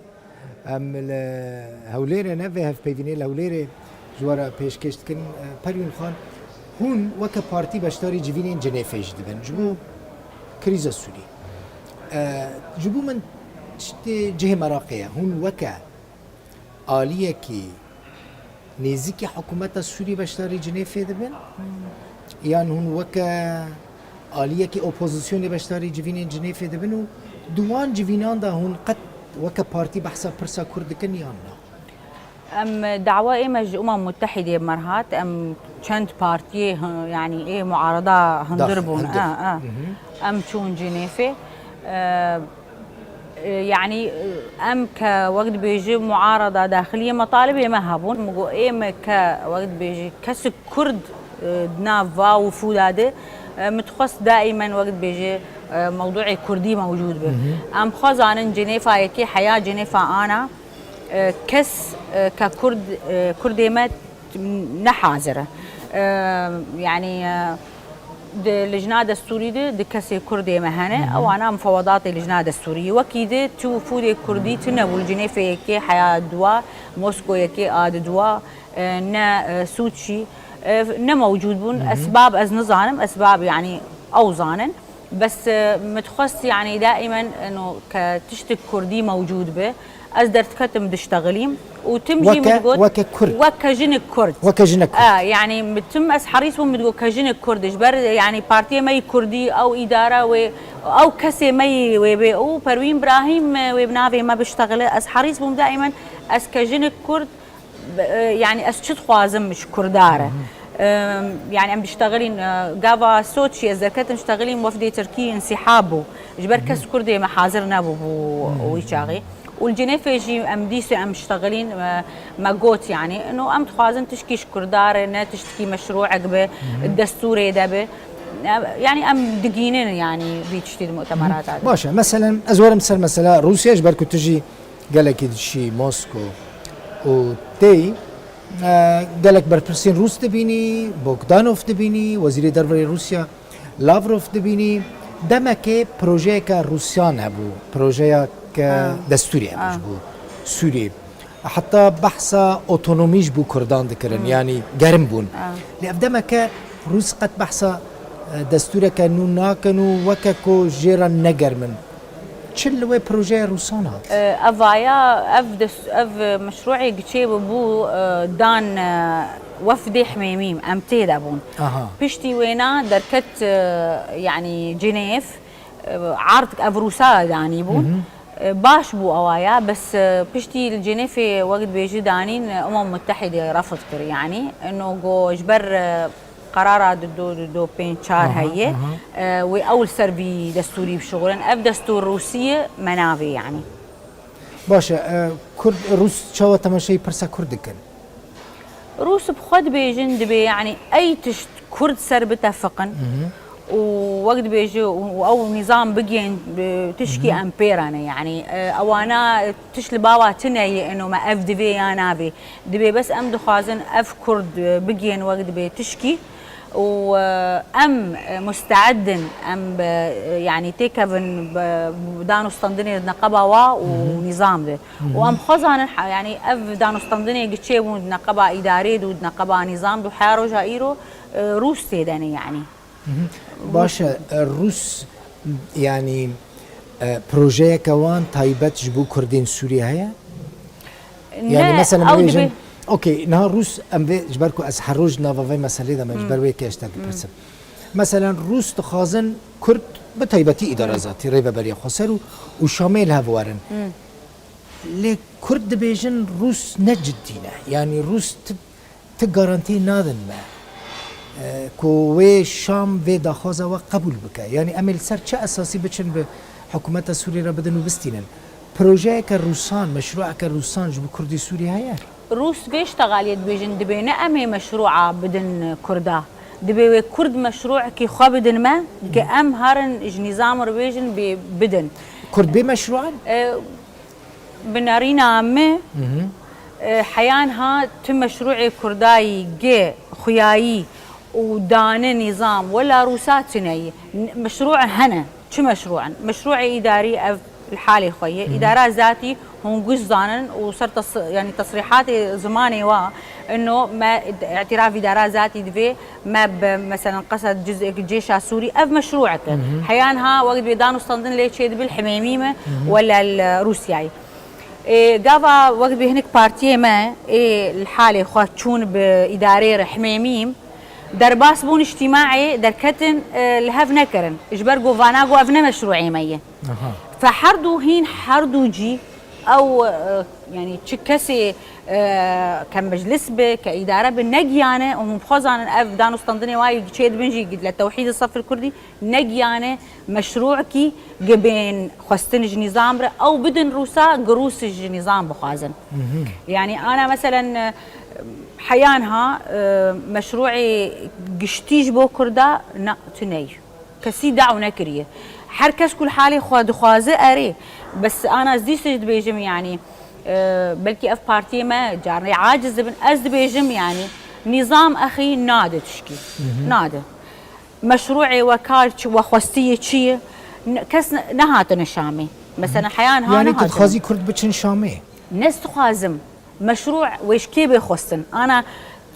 Em li Hewlêrê ne, vê hevpeyvînê li Hewlêrê ji we re pêşkêş dikin. Perwîn Xan, hûn weke partî beşdarî civînên Cinêfê jî dibin ji bo krîza Sûrî. Ji bo min tiştê cihê meraqê ye. Hûn weke aliyekî nêzîkî hikûmeta Sûrî beşdarî Cinêfê dibin? Yan hûn weke aliyekî opozisyonê beşdarî civînên Cinêfê dibin û di wan civînan de hûn qet weke partî behsa pirsa Kurd dikin yan na? Em dawa ême ji Umem Muttehîdê bi me re hat, em çend partiyê, hi-, yanî ê muarada hundir Daxil, bûn. Hundir. A, a. Mhm. Em çûn Cinêfê. E, E, yanî, e, em ke wek dibêje muarada daxiliyê metalibê me hebûn. Min got, ê me ke wek dibêje kesik Kurd, e, di nav va wifûda de, e, min dixwest daîmen wek dibêje, e, mewdûê Kurdî mewcûd be. Hı hı. Em xwe zanin Cinêfa yekê heya Cinêfa ana, e, kes, e, ke Kurd, e, Kurdê me ne hazir e. E, yanî, e, di lijna destûrî de di kesê Kurdê me hene, Hı hı. ewana mufawedatê lijna destûrî. Wekî di tu wifûdê Kurdî tune bû li Cinêfê yekê heya dua, Mosko yekê a di dua, e, ne, e, Sûçî, e, ne mewcûd bûn. Hı hı. Esbab ez nizanim, esbab yanî ew zanin. Bes, e, min dixwest, yanî, daîmen, eno, ke tiştek Kurdî mewcûd be, ez derdiketim diştexilîm û tim jî min Weke, digot, weke Kurd. Weke jinek Kurd. Weke jinek Kurd. E, yanî, min tim ez herîs bûm, min digot, ke jinek Kurd, ji ber, yanî, partiyê me yî Kurdî, ew îdara wê, ew kesê me yî wê bê, û Perwîn Brahîm, e, wê bi navê me biştexile, ez herîs bûm daîmen, ez ke jinek Kurd, Be-, e, yanî ez çi dixwazim ji Kurda re? Hı hı. E, yanî em diştexilîn, e, gava Soçî ez derketim diştexilîn wefdê Tirkî însîhab bû. Ji ber Hı hı. kes Kurdê me hazir nebû bû Hı hı. wî çaxê. Û li Cinêfê jî em dîsê em diştexilîn, e, me got yanî. Ino em dixwazin tişkî ji Kurda re ne tiştkî meşrûek be, Hı hı. destûrê de be. E, yanî em digînin yanî vî tiştî di mutemerata de. Baş e. Meselen ez werim ser mesela Rûsya ji ber ku tu jî gelekî diçî Mosko û tê, e, gelek berpirsên Rûs dibînî, Bogdanov dibînî, Wezîrê Derve yê Rûsya Lavrov dibînî. Demekê projeyeke Rûsyan hebû, projeyeke Ha. destûrî hebû Ha. ji bo Sûriyê. Heta behsa otonomî ji bo Kurdan dikirin, Hmm. yanî germ bûn. Ha. Lê ev demeke Rûs qet behsa, e, destûreke nû nakin û weke ku jê re negermin. Çi li wê projeyê Rûsan hat? E, ev vaya, ev des-, ev meşrûê giçê bû, e, dan, e, wefdê Himêmî, em tê de bûn. Aha. Piştî wêna derket, e, yanî Cinêv, e, ard ev Rûsa danî bûn. Hı hı. E, baş bû ewa ya, bes, e, piştî li Cinêfê wek dibêjî danîn, e, Umem Muttehîdê refd kir, yanî. Ino go ji ber, e, Qerara du du du du pênc çar Aha, heye. aha. E, wê ew li ser vî destûrî bişuxulin. Ev destûr Rûsî ye, me navê yanî. Baş e, e, Kurd, Rûs çawa temaşeyî pirsa Kurd dikin? Rûs bi xwe dibêjin, dibê yanî ey tişt Kurd ser bitefiqin Mhm. û wek dibêje û, û ew nîzam bigihên, e, tişkî Mhm. em pê re ne. Yanî, e, ewana tişt li bawa tune ye, ino me ev divê ya navê. Dibê bes em dixwazin ev Kurd, e, bigihên wek dibê tişkî û, e, em, e, musteid in, em bi, e, yanî têkevin bi danûstandinê di neqeba wa û Mhm. nîzam de. Û Mhm. em xwe zanin, ha, yanî ev danûstandinê giçê bûn di neqeba îdarê de û di neqeba nîzam de û heya roja îro, e, Rûs tê de ne yanî. Mhm. Baş e, e, Rûs, yanî, e, projeyeke wan taybet ji bo Kurdên Sûriyê heye? Ne, Yanî, mesela, ew bêjin, dibê okey, niha Rûs, em vê, ji ber ku ez her roj nava vê meselê de me, ji Hmm. ber wê yekê ez te Hmm. dipirsim. Mesela, Rûs dixwazin Kurd bi taybetî îdara Hmm. zatî, rêveberiya xweser û, û Şamê li hev werin. Hmm. Lê Kurd dibêjin Rûs ne cidî ne. Yanî, Rûs ti Ti garantiyê nadin me, e, ku wê Şam vê daxwaza we qebûl bike. Yanî em ê li ser çi esasî biçin bi hikûmeta Sûriyê re bidin û bistînin? Projeyeke Rûsan, meşrûeke Rûsan ji bo Kurdê Sûrî heye? Rûs vê ştexaliyê dibêjin, dibê ne em ê meşrûa bidin Kurda. Dibê wê Kurd meşrûekî xwe bidin me, ke em herin ji nîzam re bêjin bê bidin. Kurd bê meşrûan? E, Bi nerîna me, Mhm. e, heya niha tu meşrûê Kurdayî gi xuyayî û dane nîzam wela Rûsa tune ye. N-, meşrû hene. Çi meşrû in? Meşrûê îdarî ev li halê xwe ye. Îdara zatî hûn giş zanin û ser tes-, yanî tesrîhatê zimanê wa ino me îtiraf îdara zatî divê me bi, meselen, qesed cizek cêşa Sûrî ev meşrû e. Heyan ha wek dibê dan û standin lê çê dibe li Himêmî me wela li Rûsyayê. Ê, gava wek dibê hinek partiyê me ê li halê xwe çûn bi îdareyê re Himêmî, derbas bûn îctîmaê derketin, e, li hev nekirin. Ji ber ku vana ku ev ne meşrûê me ye. Aha. Fe her du hîn, her du cî ew, e, yanî çi kesê, e, ke meclis be, ke îdare be, negiyane û hûn bi xwe zanin ev dan û standinê wa yê çê dibin jî li tewhîd sefil kurdî negiyane meşrûekî gi bên xwestin ji nîzam re ew bidin Rûsa, gi Rûs ji nîzam bixwazin. Yanî ana meselen, e, heyan ha, e, meşrûê giştî ji bo Kurda na, tune ye. Kesî daw nekiriye. Her kes ku li halê xwe dixwaze erê. Bes ana ez dîsa jî dibêjim, yanî, e, belkî ev partiyê me carnê aciz dibin. Ez dibêjim, yanî, nîzam exî nade tişkî. Nade. Meşrûê we kar çi, we xwestiye çi ye? Ne-, kes ne-, nehatine Şamê. Mesela heyan ha Yanî tu nehatine. Dixwazî Kurd biçin Şamê? Ne ez dixwazim. Meşrû wê ji kê bê xwestin? Ana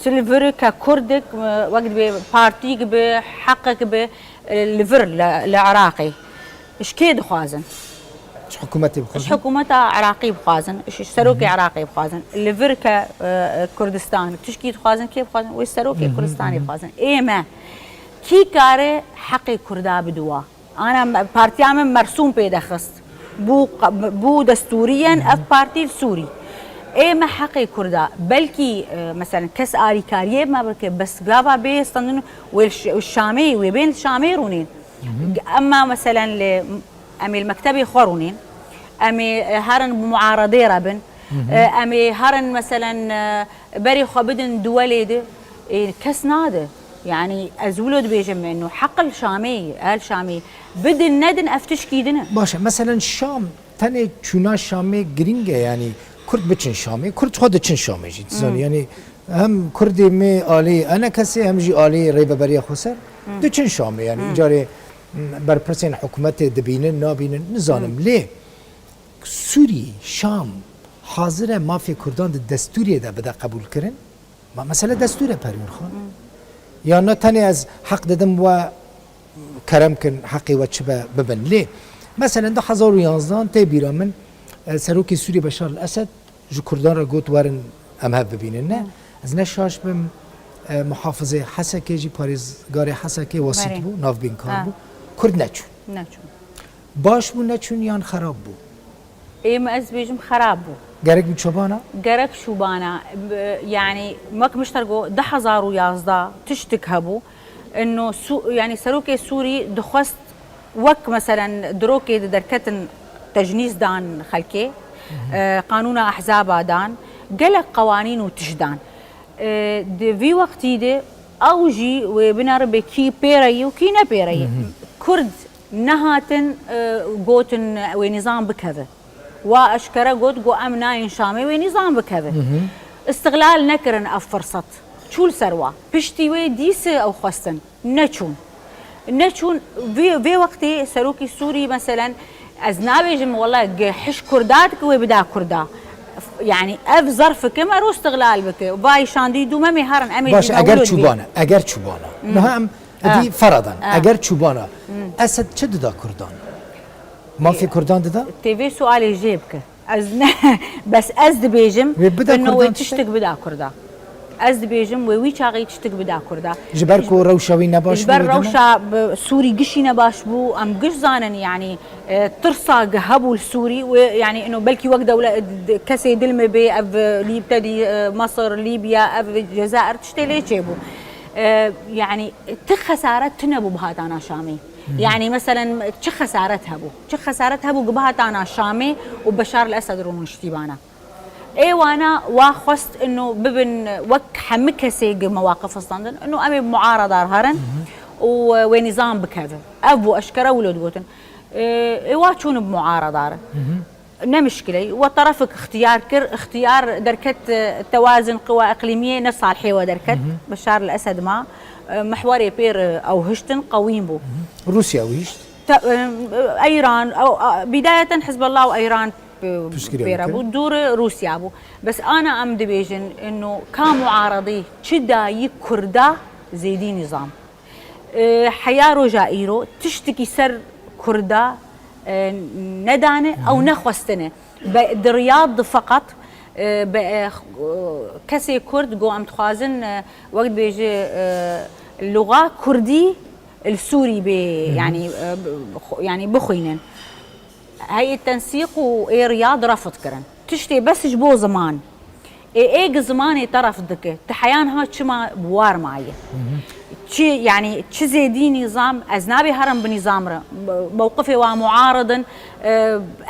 tu li vir ke Kurdek, e, wek dibê partîk bi, heqek bi, e, li vir, li, li Iraqê. Ji kê dixwazin? Ji hikûmetê bixwazin? Ji hikûmeta Iraqî bixwazin, ji serokê Iraqê bixwazin. Li vir ke, e, Kurdistan, tişkî dixwazin, kê bixwazin? Wê serokê Kurdistanê bixwazin. Ê me, kî kare heqê Kurda bidiwa? Ana me-, partiya min mersûm pê de xist. Bû qa-, bû destûriyen ev partî li Sûrî. Ê me heqê Kurda. Belkî, e, meselen kes alîkariyê me bike, bes gava bê standin wê li Ş-, Şamê, wê bên li Şamê rûnên. Emma meselen li, em ê li mektebê xwe rûnên. Em ê, e, herin bi muaredê re bin. E, em ê herin meselen, e, berê xwe bidin duwelê di. Ê, kes nade. Yanî ez wilo dibêjim, eno heq li Şamê ye, el Şamê. Bidin nedin ev tişkî din e. Baş e, meselen Şam, tenê çûna Şamê girîng e, yanî Kurd biçin Şamê, Kurd xwe diçin Şamê jî. Dizanî, yanî hem Kurdê me alî enekesê, hem jî alî Rêveberiya Xweser diçin Şamê. Yanî îcarê, m, berpirsên hikûmetê dibînin, nabînin, nizanim. Lê Sûrî, Şam hazir e mafê Kurdan di destûrê de bide qebûlkirin? Ma mesele destûr e, Perwîn Xan. Ya na tenê ez heq didim we kerem kin, heqê we çi be bibin. Lê meselen du hezar û yanzdehan tê bîra min, e, serokê Sûrî Beşar el Esed ji Kurdan re got, werin em hev bibînin. Ne, ez ne şaş bim, e, muhafizê Hesekê jî, parêzgarê Hesekê Wesît bû, navbînkar bû. Kurd neçûn. Neçûn. Baş bû neçûn yan xerab bû? Ê min ez dibêjim xerab bû. Gerek bi çobana? Gerek çûbana. B-, yanî wek mişter got, du hezar û yazdeh tiştik hebû. Ino Su-, yanî serokê Sûrî dixwest wek meselen dirokê di derketin tecnîs dan xelkê, e, qanûna ehzaba dan, gelek qewanîn û tişt dan. E, di vî wextî de ew jî wê binere be kî pê re yî û kî ne pê re yî. Kurd nehatin, e, gotin wê nîzam bikeve. Wa eşkere got, got, em nayên Şamê wê nîzam bikeve. Îstiqlal nekirin ev firset. Çû li ser wa. Piştî wê dîse ew xwestin. Neçûn. Neçûn. Vê, vê wextê serokî Sûrî, meselen, ez nabêjim, wela ge hiş Kurda dike wê bida Kurda. Yanî ev zerf bike, mero îstiqlal bike. Vay şandî dû me mê herin, em ê Baş, jî eger mewlûd bî. Çûbana, eger çûbana. Niha em edî feradan, eger çûbana, Esed çi dida Kurdan? Mafê Kurdan dida? Tê vê sualê jê bike. Ez ne, bes ez dibêjim, Wê bida ino wê Kurdan tiştek bida Kurda. Ez dibêjim, wê wî çaxê tiştek bida Kurda. Ji ber ku rewşa wî nebaş bû, Ji ber wê dema? Rewşa bi Sûrî gişî nebaş bû, em giş zanin, yanî, e, tirsa gi hebû li Sûrî, wê, yanî, ino belkî wek dewle-, d-, kesê dil me bê, ev, e, Lîb-, tedî, e, Mesir, Lîbya, ev Cezair tiştê lê çêbû. E, yanî, ti xesaret tune bû bihatana Şamê. Yanî, meselen, çi xesaret hebû? Çi xesaret hebû ku bihatana Şamê û Beşar el Esed rûniştîbana? Ê wana wa xwest ino bibin wek hemî kesê gi mewaqif standin, ino em ê muaredar herin û wê nîzam bikeve. Ev bû eşkere wilo digotin. Ê, ê wa çûn bi muaredar. Ne mişkiley, we terefik ixtiyar kir, ixtiyar derket, e, tewazin qiwa iqlîmiyê ne salihê we derket. Beşar el Esed ma, e, mihwerê pêr, e, ew hiştin qewîn bû. Rûsya wî hişt. Te-, e, Eyran, ew, a, bidayeten Hizbullah û Eyran, e, Piştgiriya pêre bû, dûr Rûsya bû. Bes ana em dibêjin, ino ka muaredî çi dayî Kurda zêdî nîzam. E, heya roja îro tiştekî ser Kurda, e, nedane, ew nexwestine. Be, di riyad di feqet, e, be, e, kesê Kurd go em dixwazin, e, wek dibêje, e, luxa Kurdî li Sûrî bê, yani, e, bi-, xo-, yani bixwînin. Heyê tensîq û ê riyad refd kirin. Tiştê bes ji bo ziman. Ê, ê gi zimanê te refd dike. Ti heyan ha çima bi war maye? Çi, yani, çi zêdî nîzam, ez nabê herim bi nîzam re. Mewqifê wa muarid in, e,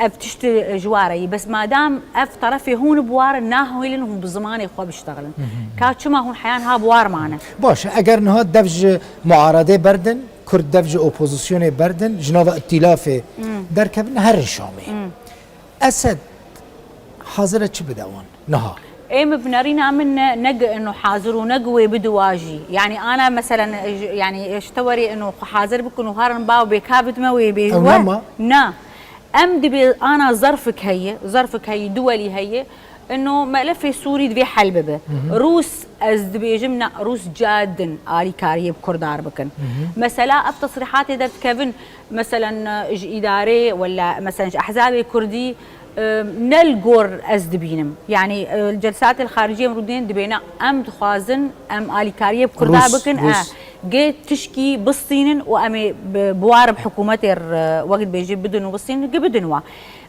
ev tişt ji wa re yî. Bes madam ev terefê hûn bi war in, nahêlin hûn bi zimanê xwe biştexilin. Ka çima hûn heyan ha bi war mane? Baş e, eger niha dev ji muaredê berdin, Kurd dev ji opozisyonê berdin, ji nava îtîlafê derkevin, herin Şamê. Esed hazir e çi bide wan niha? Ê, min bi nerîna min ne, ne gi ino hazir û ne gi wê bidi wa jî. Yani ana meselen, e, j-, yani, e, ji te werê ino xwe hazir bikin û herin ba û bê ka bidime wê bê. Ew we? Nema? Na. Em dibê ana zerfik heye, zerfik heye, duwelî heye. Ino melefê Sûrî divê hel bibe. Rûs, ez dibêjim, na, Rûs cadin alîkariyê bi Kurdar bikin. Mesela ev tesrîhatê derdikevin, meselen, ji îdarê wela, meselen, ji ehzabê Kurdî, e, ne li gor ez dibînim. Yani, e, li celsatê li xaricî em rûdên dibê, na, em dixwazin, em alîkariyê bi Kurda Rûs, bikin, Rûs. E, gê tişkî bistînin û em ê bi, bi war bi hikûmetê re, wek dibêjî, bidin û bistînin, gi bidin wa.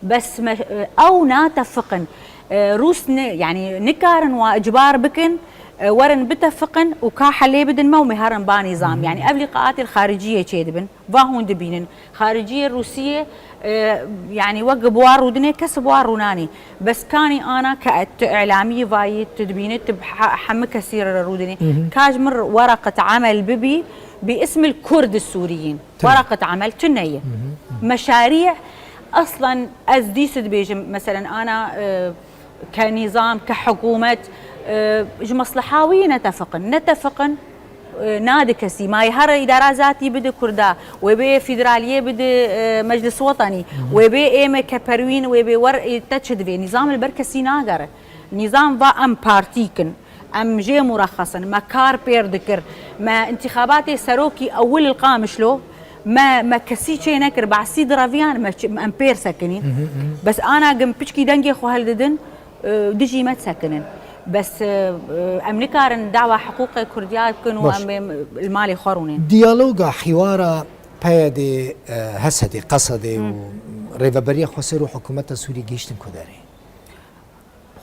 Bes me, e, ew natefiqin. E, Rûs ne, yani nikarin wa icbar bikin, e, werin bitefiqin û ka helê bidin me û me herin ba nîzam. Yani ev lîqaatê li xariciyê çêdibin. Va hûn dibînin. Xariciyê Rûsiyê, e, yani wek bi war rûdinê, kes bi war rûnanî. Bes kanî ana ke tu îlamî vayî, tu dibînî, tu he-, hemû kesî re rûdinî. Ka ji min weraqet emel bibî, bi ismil Kurd Sûriyin. Tabii. Weraqet emel tune ye. Meşarî, eslen ez dîs dibêjim, meselen ana, e, ke nîzam, ke hikûmet, e, ji mesleha wî netefiqin. Netefiqin, e, nadi kesî. Ma yê her îdara zatî bide Kurda, wê bê federaliyê bide, e, Meclis Wetanî, wê bê ê me ke Perwîn, wê bê wer, e, te çi divê? Nîzam li ber kesî nagere. Nîzam va em partîk in, em jê murexxes in, me kar pêr dikir, me întîxabatê serokî ewil li Qamişlo, me, me kesî çê nekir, behsî direviyan, me çi, em pêr sekinîn. Bes ana gim piçkî dengê xwe hildidin, e, dijî me disekinin. Bes, e, e, em nikarin dawa hiqûqê Kurdiya bikin û Baş. Em ê li malê xwe rûnin. Diyaloga, hîwara PYDê, e, HSDê, QSDê û Rêveberiya Xweser û hikûmeta Sûrî gihîştin ku derê?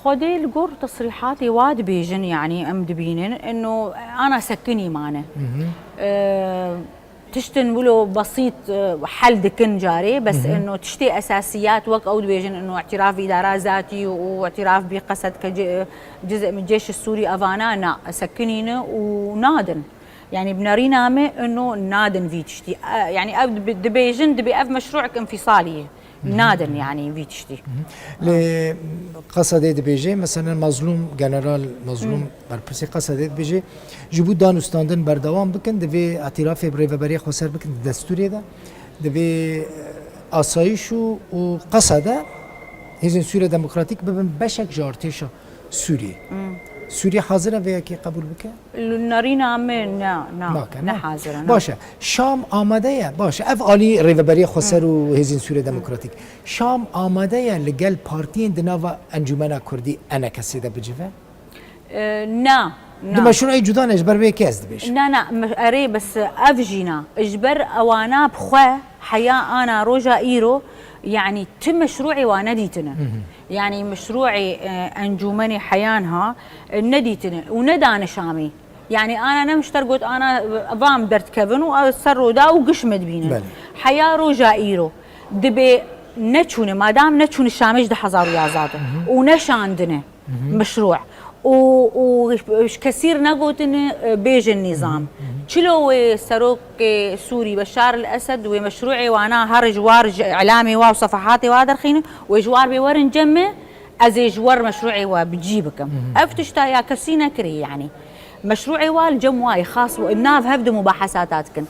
Xwedê li gor tesrîhatê wa dibêjin, yanî em dibînin, ino ana sekinî mane. E, tiştin wilo besît, e, hel dikin carê, bes ino tiştê esasiyat wek ew dibêjin, ino îtiraf bi îdara zatî û îtiraf bi qesed ke ce-, cizê min cêş Sûrî evana na sekinîne û nadin. Yanî bi nerîna me ino nadin vî tiştî. E, yanî ew dibi-, dibêjin, dibê ev meşrûek înfîsalî ye. Nadin, yanî vî tiştî. Lê Qesedê dibêje, meselen Mazlûm, General Mazlûm, berpirsê Qesedê dibêje, ji bo danûstandin berdewam bikin, divê îtirafê bi Rêveberiya Xweser bikin di destûrê de, divê, e, asayîş û, û Qesede hêzên Sûriya Demokratîk bibin beşek ji artêşa Sûriyê. Sûriye hazir e vê yekê qebûl bike? Li nerîna me ne, ne, Nake, ne ne? Hazir e, ne. Baş e. Şam amade ye? Baş e. Ev alî Rêveberiya Xweser û Hêzên Sûriya Demokratîk. Şam amade ye li gel partiyên di nava Encûmena Kurdî, ENKSê de bicive? E, ne, ne. Di meşrûê cuda ne, ji ber vê yekê ez dibêjim. Ne, ne, me-, erê, bes ev jî ne. Ji ber ewana bi xwe heya ana roja îro, yanî ti meşrûê wan nedîtine. Yanî meşrûê, e, encûmenê heyan ha, e, nedîtine û nedane Şamê. Yanî ana ne mişter got, ana, e, vam derdikevin û, e, ser roda û giş me dibînin. Belê. Heya roja îro dibê neçûne, madam neçûne Şamê ji du hezar û yazdeh de û neşandine meşrû. û, û ji kesî re negotin, e, bêjin nîzam. Çilo wê serokê Sûrî Beşar el Esed wê meşrûê wana her ji war ji îlamê wa û sefahatê wa derxînin, wê ji war bê werin cem me, ez ê ji wer meşrûê we bi cî bikim. Ev tişta ya kesî nekirî, yanî. Meşrûê wa li cem wa yê xas, nav hev di mubahesata dikin.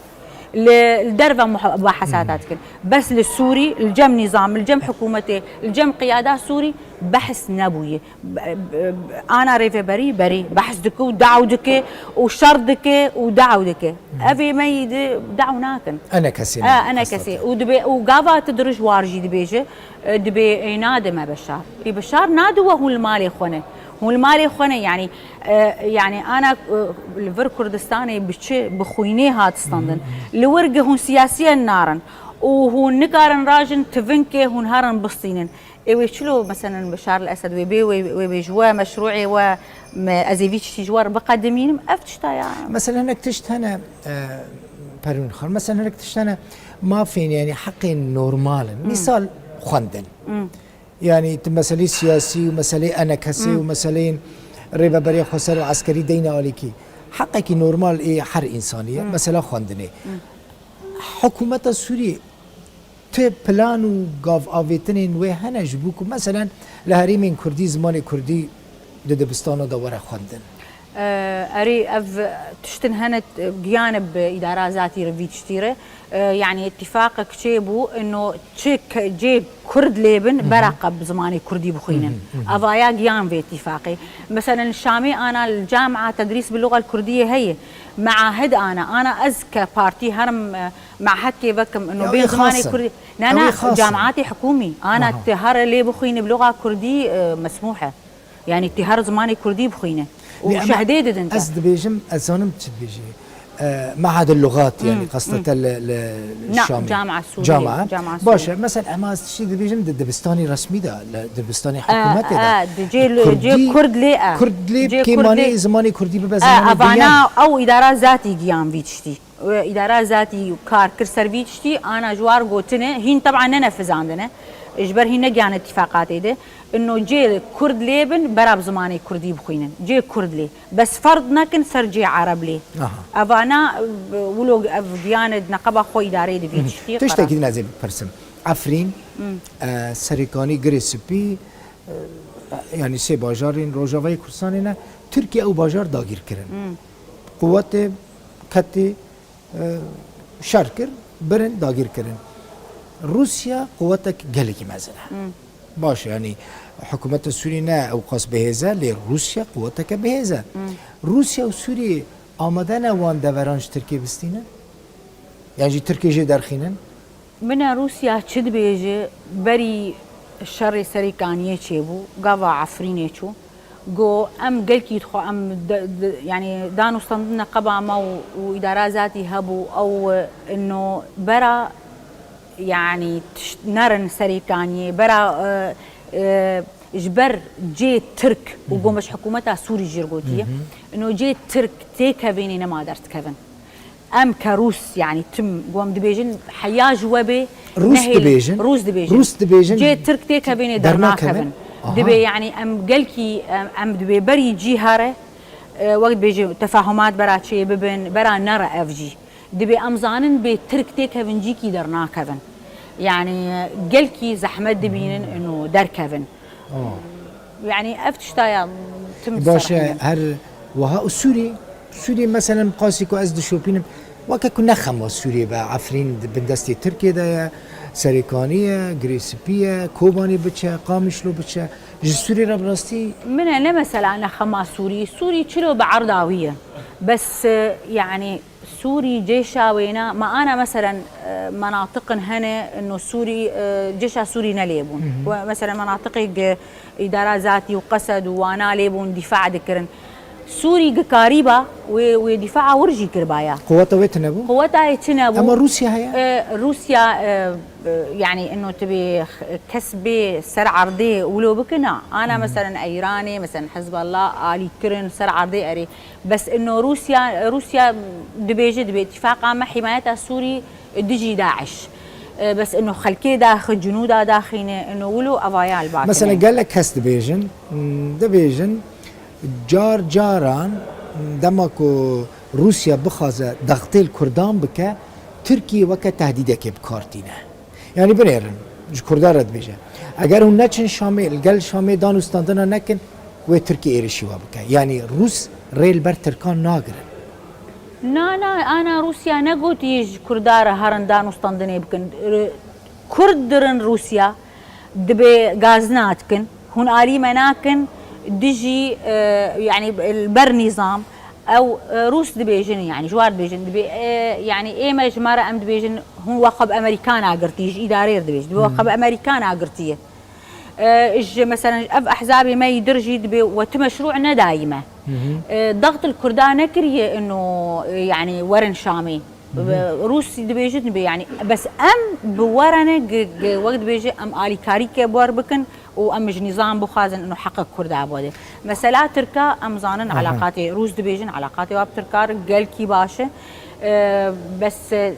Li, li derve muha-, mubahesata dikin. Bes li Sûrî, li cem nîzam, li cem hikûmetê, li cem qiyada Sûrî behs nebûye. B-, b-, ana rêveberî berî behs dike û daw dike û şer dike û daw dike. Ev ê me yî di daw nakin. Ene kesê E, ne, ene hestate. Kesê. Û dibê, û gava tu dirij war jî dibêje, e, dibê ê nade me Beşar. Ê Beşar nade we hûn li malê xwe ne. Hûn li malê xwe ne, yanî, e, yanî ana, e, li vir Kurdistanê bi çi, bi xwînê hat standin. Li wir gi hûn siyasiyen narin. Û hûn nikarin rajin tivinkê hûn herin bistînin. Ê wê çilo, meselen, Beşar el Esed wê bê, wê, wê bê ji we, meşrûê we, me, ez ê vî tiştî ji we re biqedimînim, ev tişta ya. Mesela hinek tişt hene, e, Perwîn Xan, mesela hinek tişt hene, mafên, yanî heqên normal in. Misal xwendin. Yanî tu meselê siyasî û meselê enekesê û meseleyên rêveberiya xweser û eskerî deyne alîkî. Heqekî normal ê her însanî ye. Mesela xwendinê. Hikûmeta Sûriyê ti plan û gav avêtinên wê hene ji bo ku meselen li herêmên kurdî zimanê kurdî di dibistana de were xwendin? E, erê, ev tiştin hene, e, giyane bi îdara zatî re vî tiştî re. E, yanî îtîfaqek çêbû, ino çi ke-, cê kurd lê bin, bera qe bi zimanê kurdî bixwînin. Avaya giyan vê îtîfaqê. Meselen, li Şamê ana li camia tedrîs bi lugal kurdiyê heye. Meahid ana, ana ez ke partî herim, e, Mehekê vekim, ino Ya, bê ew ê zimanê xas in. Kurdî. Na, Ew na, ê xas in. Camiatê hikûmî. Ana Aha. Te here lê bixwîne bi loga kurdî, e, mesmûh e. Yanî te her zimanê kurdî bixwîne. Û Lê em şehdê didin te. Ez dibêjim, ez zanim çi dibêjî. E, Mehedil Lugat, yanî Hmm, qasta hmm. Te li, li Na, Şamê. Camia Sûriyê, Camia. Camia Baş e, Sûriyê. Mesela em ez tiştî dibêjim di dibistanê resmî de, li dibistanê E, hikûmetê de. E, di cê, Kurdî, cê kurd lê e. Kurd lê Cê kêmanê kurd lê zimanê kurdî bibe E, zimanê evana diyar. Ew îdara zatî giyan vî tiştî. Îdara zatî kar kir ser vî tiştî, ana ji war gotine, hîn teb'an nenefizandine, ji ber hîn negihane îtîfaqatê de, ino cê kurd lê bin, bera bi zimanê kurdî bixwînin. Cê kurd lê. Bes ferd nekin ser cê ereb lê. Aha. Evana, e, wilo ev giyane di neqeba xwe îdareyê de vî tiştî Tiştekî qera. Din ez ê bipirsim. Efrîn, Hmm. e, Serêkanî, Girê Spî, e, yanî sê bajarên Rojavayê Kurdistanê ne, Tirkiye ew bajar dagîr kirin. Hmm. Quwetê ketê e, şer kir, birin, dagîr kirin. Rûsya quwetek gelekî mezin e. Hmm. Baş e, yanî hikûmeta Sûrî ne ewqas bihêz e, lê Rûsya quweteke bihêz e. Hmm. Rûsya û Sûrî amade ne wan deveran ji Tirkiyê bistînin? Yan jî Tirkiyê jê derxînin? Min e Rûsya çi dibêje, berî şerê Serêkaniyê çêbû, gava Efrînê çû, got, em gelkî dixwe, em de, de, yanî dan û standin neqeba me û, û îdara zatî hebû, ew, e, ino bera, yanî tişt nerin Serêkaniyê, bera, e, e, ji ber cê Tirk û Hı hı. got me ji hikûmeta Sûrî jî gotiye, Hı hı. ino cê Tirk têkevênê nema derdikevin. Em ke Rûs, yanî tim ku em dibêjin, heya ji we bê Rûs nehêlin. Dibêjin. Rûs dibêjin. Rûs dibêjin. Cê Tirk têkevênê dernakevin. Dernakevin. Aha. Dibê, yanî em gelkî, em, em dibê berî cî here, e, wek dibêjin tefahumat bera çê bibin, bera nere ev jî. Dibê em zanin bê Tirk têkevin cîkî dernakevin. Yanî gelkî zehmet dibînin ino derkevin. Oh. Yanî ev tişta ya tim Baş e, ser her wiha û Sûrî, Sûrî meselen qasî ku ez dişopînim, weke ku ne xema Sûrî be, Efrîn di bin destê Tirkiyê de ye, Serêkanî ye, Girê Spî ye, Kobanî biçe, Qamişlo biçe, ji Sûrî re bi rastî Min e ne mesela ne xema Sûrî, Sûrî çilo bi erda wî ye. Bes, e, yanî Sûrî cêşa wêna, me ana meselen, e, menatiqin hene, ino Sûrî, e, cêşa Sûrî ne lê bûn. Hı hı. We meselen menatiqê ge îdara zatî û Qesed û wana lê bûn, dîfa dikirin. Sûrî gi karîba, wê, wê dîfaa wir jî kiribaya. Quweta wê tune bû? Quweta wê tune bû. Ama Rûsya heye? E, Rûsya, e, e, yanî ino tu bê kes bê ser erdê wilo bikina. Ana Hı hı. meselen Eyranê, meselen Hizballah alî kirin ser erdê erê. Bes ino Rûsya, Rûsya dibêje, dibê îtîfaqa me hîmayeta Sûrî dijî DAIŞ. E, bes ino xelkê daxi, cunûda daxîne, ino wilo evaya li ba Mesela kine. Gelek kes dibêjin, m, dibêjin, Car caran dema ku Rûsya bixwaze dextê li Kurdan bike, Tirkiye weke tehdîdekê bi kar tîne. Yanî binêrin, ji Kurdan re dibêje, eger hûn neçin Şamê, li gel Şamê danûstandina nekin, wê Tirkiye êrişî we bike. Yanî Rûs rê li ber Tirkan nagirin. Na, na, ana Rûsya negotî ji Kurda re herin danûstandinê bikin. Kurd dirin Rûsya, dibê gazina dikin. Hûn alî me nakin dijî, e, yanî li ber nîzam. Ew, e, Rûs dibêjin, yanî ji war dibêjin, dibê, e, yanî ê me ji me re em dibêjin, hûn we xwe bi Amerîkan agirtî, ji îdarê re dibêjin, dibê we xwe bi Amerîkan agirtiye. E, ji, meselen, ev ehzabê me yî dir jî dibê we tu meşrû nedayî me. E, daxt li Kurda nekiriye ino, e, yanî werin Şamê. Rûsî dibêjin dibê, yanî bes em bi we re ne, gi-, gi-, wek dibêje em alîkarîke bi we re bikin û em ji nîzam bixwazin ino heqek Kurda bode. Mesela Tirka em zanin, aha, elaqatê Rûs dibêjin, elaqatê wa bi Tirka re gelkî baş e. E, bes, e,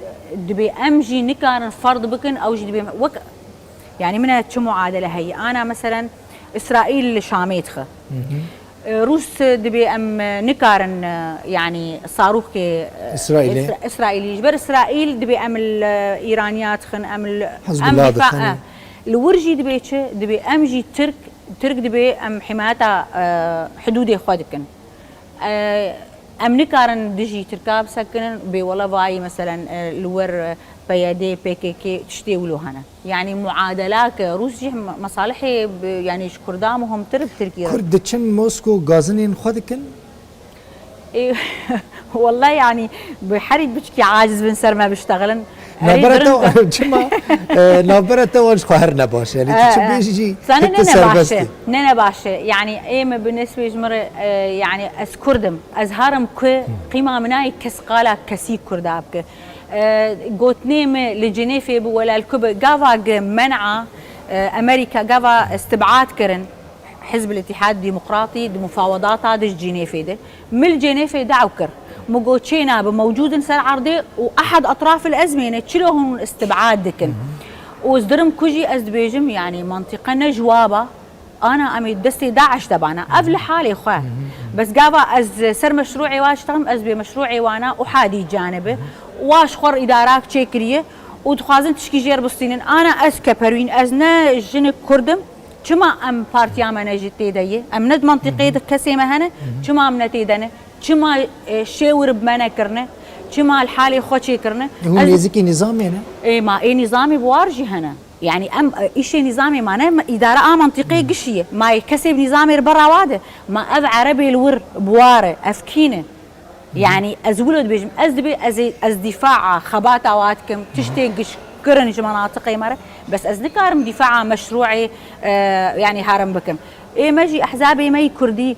dibê em jî nikarin ferd bikin, ew jî dibê wek Yanî min e çi muadele heye? Ana meselen Îsraîl li Şamê dixe. E, Rûs dibê em, e, nikarin, e, yanî sarûxê, e, Îsraîlê. Îsra-, Îsraîlî. Ji ber Îsraîl dibê em li Îraniya dixin, em li, em Hizbullah difa-, dixin. E, li wir jî dibê çi? Dibê em jî Tirk, Tirk dibê em himayeta, e, hidûdê xwe dikin. E, em nikarin dijî Tirka bisekinin, bê wele vayî, meselen, e, li wir, e, P Y D, P K K tiştê wilo hene. Yanî muadela ke Rûs jî me-, mesalihê bi, yanî ji Kurda muhimtir bi Tirkî re. Kurd diçin Mosko gazinên xwe dikin? E, wele yanî bi herî biçkî aciz bin ser me biştexilin. Erê, navbera birin te, çima, e, navbera te wan ji xwe her ne baş e. Yanî tu çi bêjî jî, zane, tu ne, ne baş e. Serbest î. Ne, ne baş e. Yanî ê me bi nesbê ji min re, e, yanî ez Kurd im. Ez herim ku qîma min nayê kes qala kesî Kurda bike. E, gotinê me li Cinêfê bi welal ku bi gava gi men'a, e, Amerîka gava istibad kirin. Hizb el-Îtîhad Demokratî di mufawedata di ji Cinêfê de. Min li Cinêfê daw kir. Min got çêna bi mewcûd in ser erdê û ehad etraf el ezmê ne çilo hûn istibad dikin. Û ez dirim ku jî ez dibêjim, yanî mantîqe ne ji wa ba, ana em ê destê DAIŞ de bana. Ev li halê xwe. Bes gava ez ser meşrûê wa diştexim, ez bê meşrûê wana û hadî canibi. Wa ji xwe re îdarak çêkiriye û dixwazin tişkî jêr bistînin. Ana ez ke Perwîn, ez ne jinik Kurd im. Çima em partiya me ne jî tê de ye? Em ne di mantîqê de kesê me hene? Çima em ne tê de ne? Çima, e, şêwir bi me nekirine? Çima li halê xwe çêkirine? Hûn nêzikî nîzamê ne? Ê, ma ê nîzamê bi war jî hene. Yanî em, e, îşê nîzamê ma ne, me îdare a mantîqê gişî ye. Ma yê kesê bi nîzamê re bera wa de. Ma ev erebê li wir bi war e. Ev kî ne? Yanî ez wilo dibêjim, ez dibê ez ê, ez dîfaa xebata wa dikim, tiştê gişkirin ji menatiqê me re, bes ez nikarim dîfaa meşrûê, e, yanî herim bikim. Ê me jî ehzabê me yî kurdî,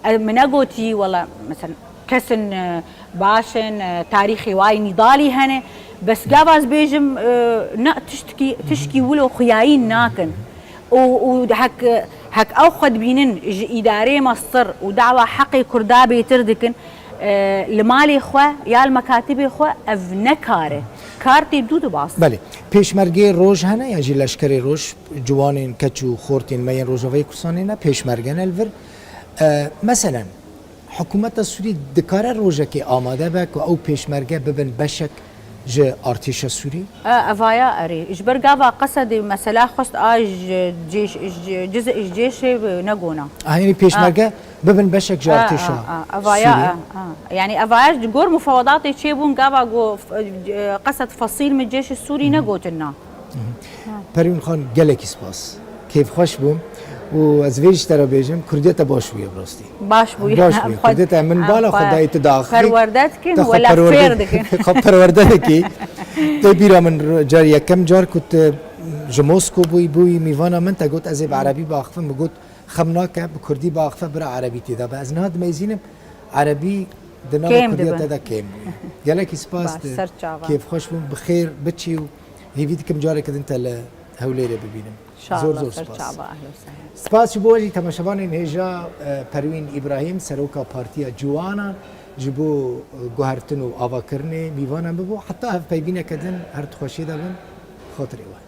e, min negotî, wela, mesela, kesin, e, baş in, e, tarîxê wa yî nîdalî hene, bes gava ez bêjim, e, ne, tiştkî, tişkî wilo xuyayîn nakin. Û, û hek, hek ew xwe dibînin ji îdareyê me sir û dawa heqê Kurda bêtir dikin, e, li malê xwe ya li mekatibê xwe ev ne kar e. Kar tê dû dibas. Belê. Pêşmergê roj hene yan jî leşkerê roj, ciwanên keç û xortên me yên Rojavayê Kurdistanê ne, pêşmerge ne li vir. E, meselen, Hikûmeta Sûrî dikare rojekê amade be ku ew pêşmerge bibin beşek ji artêşa Sûrî? E, evaya erê. Ji ber gava Qesedê mesela xwest a ji cêş-, ji ciz-, ji cêşê negona. A, yanî pêşmerge bibin beşek ji artêşa Sûrî? A, a, a, evaya, a, a. Yanî evaya ji gor mufawedatê çêbûn gava got, e, Qesed fesîl min cêşê Sûrî negotin na. Perwîn Xan, gelekî spas. Kêfxweş bûm û ez vê ji te re bêjim, Kurdiyê te baş bûye bi rastî. Baş bûye. Baş bûye. Kurdiyê te min bala xwe dayî tu daxivî. Perwerde dikin, wela fêr dikin. Xwe perwerde dikî. Tê bîra min car yekem car ku tu ji Mosko bûyî, bûyî mîvana min, te got ez ê bi erebî biaxivim, min got xem nake, bi kurdî biaxife bira erebî tê de be. Ez niha dimeyzînim erebî di nava kurdiya te de kêm bûye. Gelekî spas, tu kêfxweş bûm, bi xêr biçî û Hêvî dikim careke din te li Hewlêrê bibînim. Zor zor spas. Spas ji bo we jî temaşevanên hêja, e, Perwîn Îbrahîm, seroka Partiya Ciwanan, ji bo, e, guhertin û avakirinê mîvanan bibû. Heta hevpeyvîneke din her di xweşiyê de bin. Xatirê we.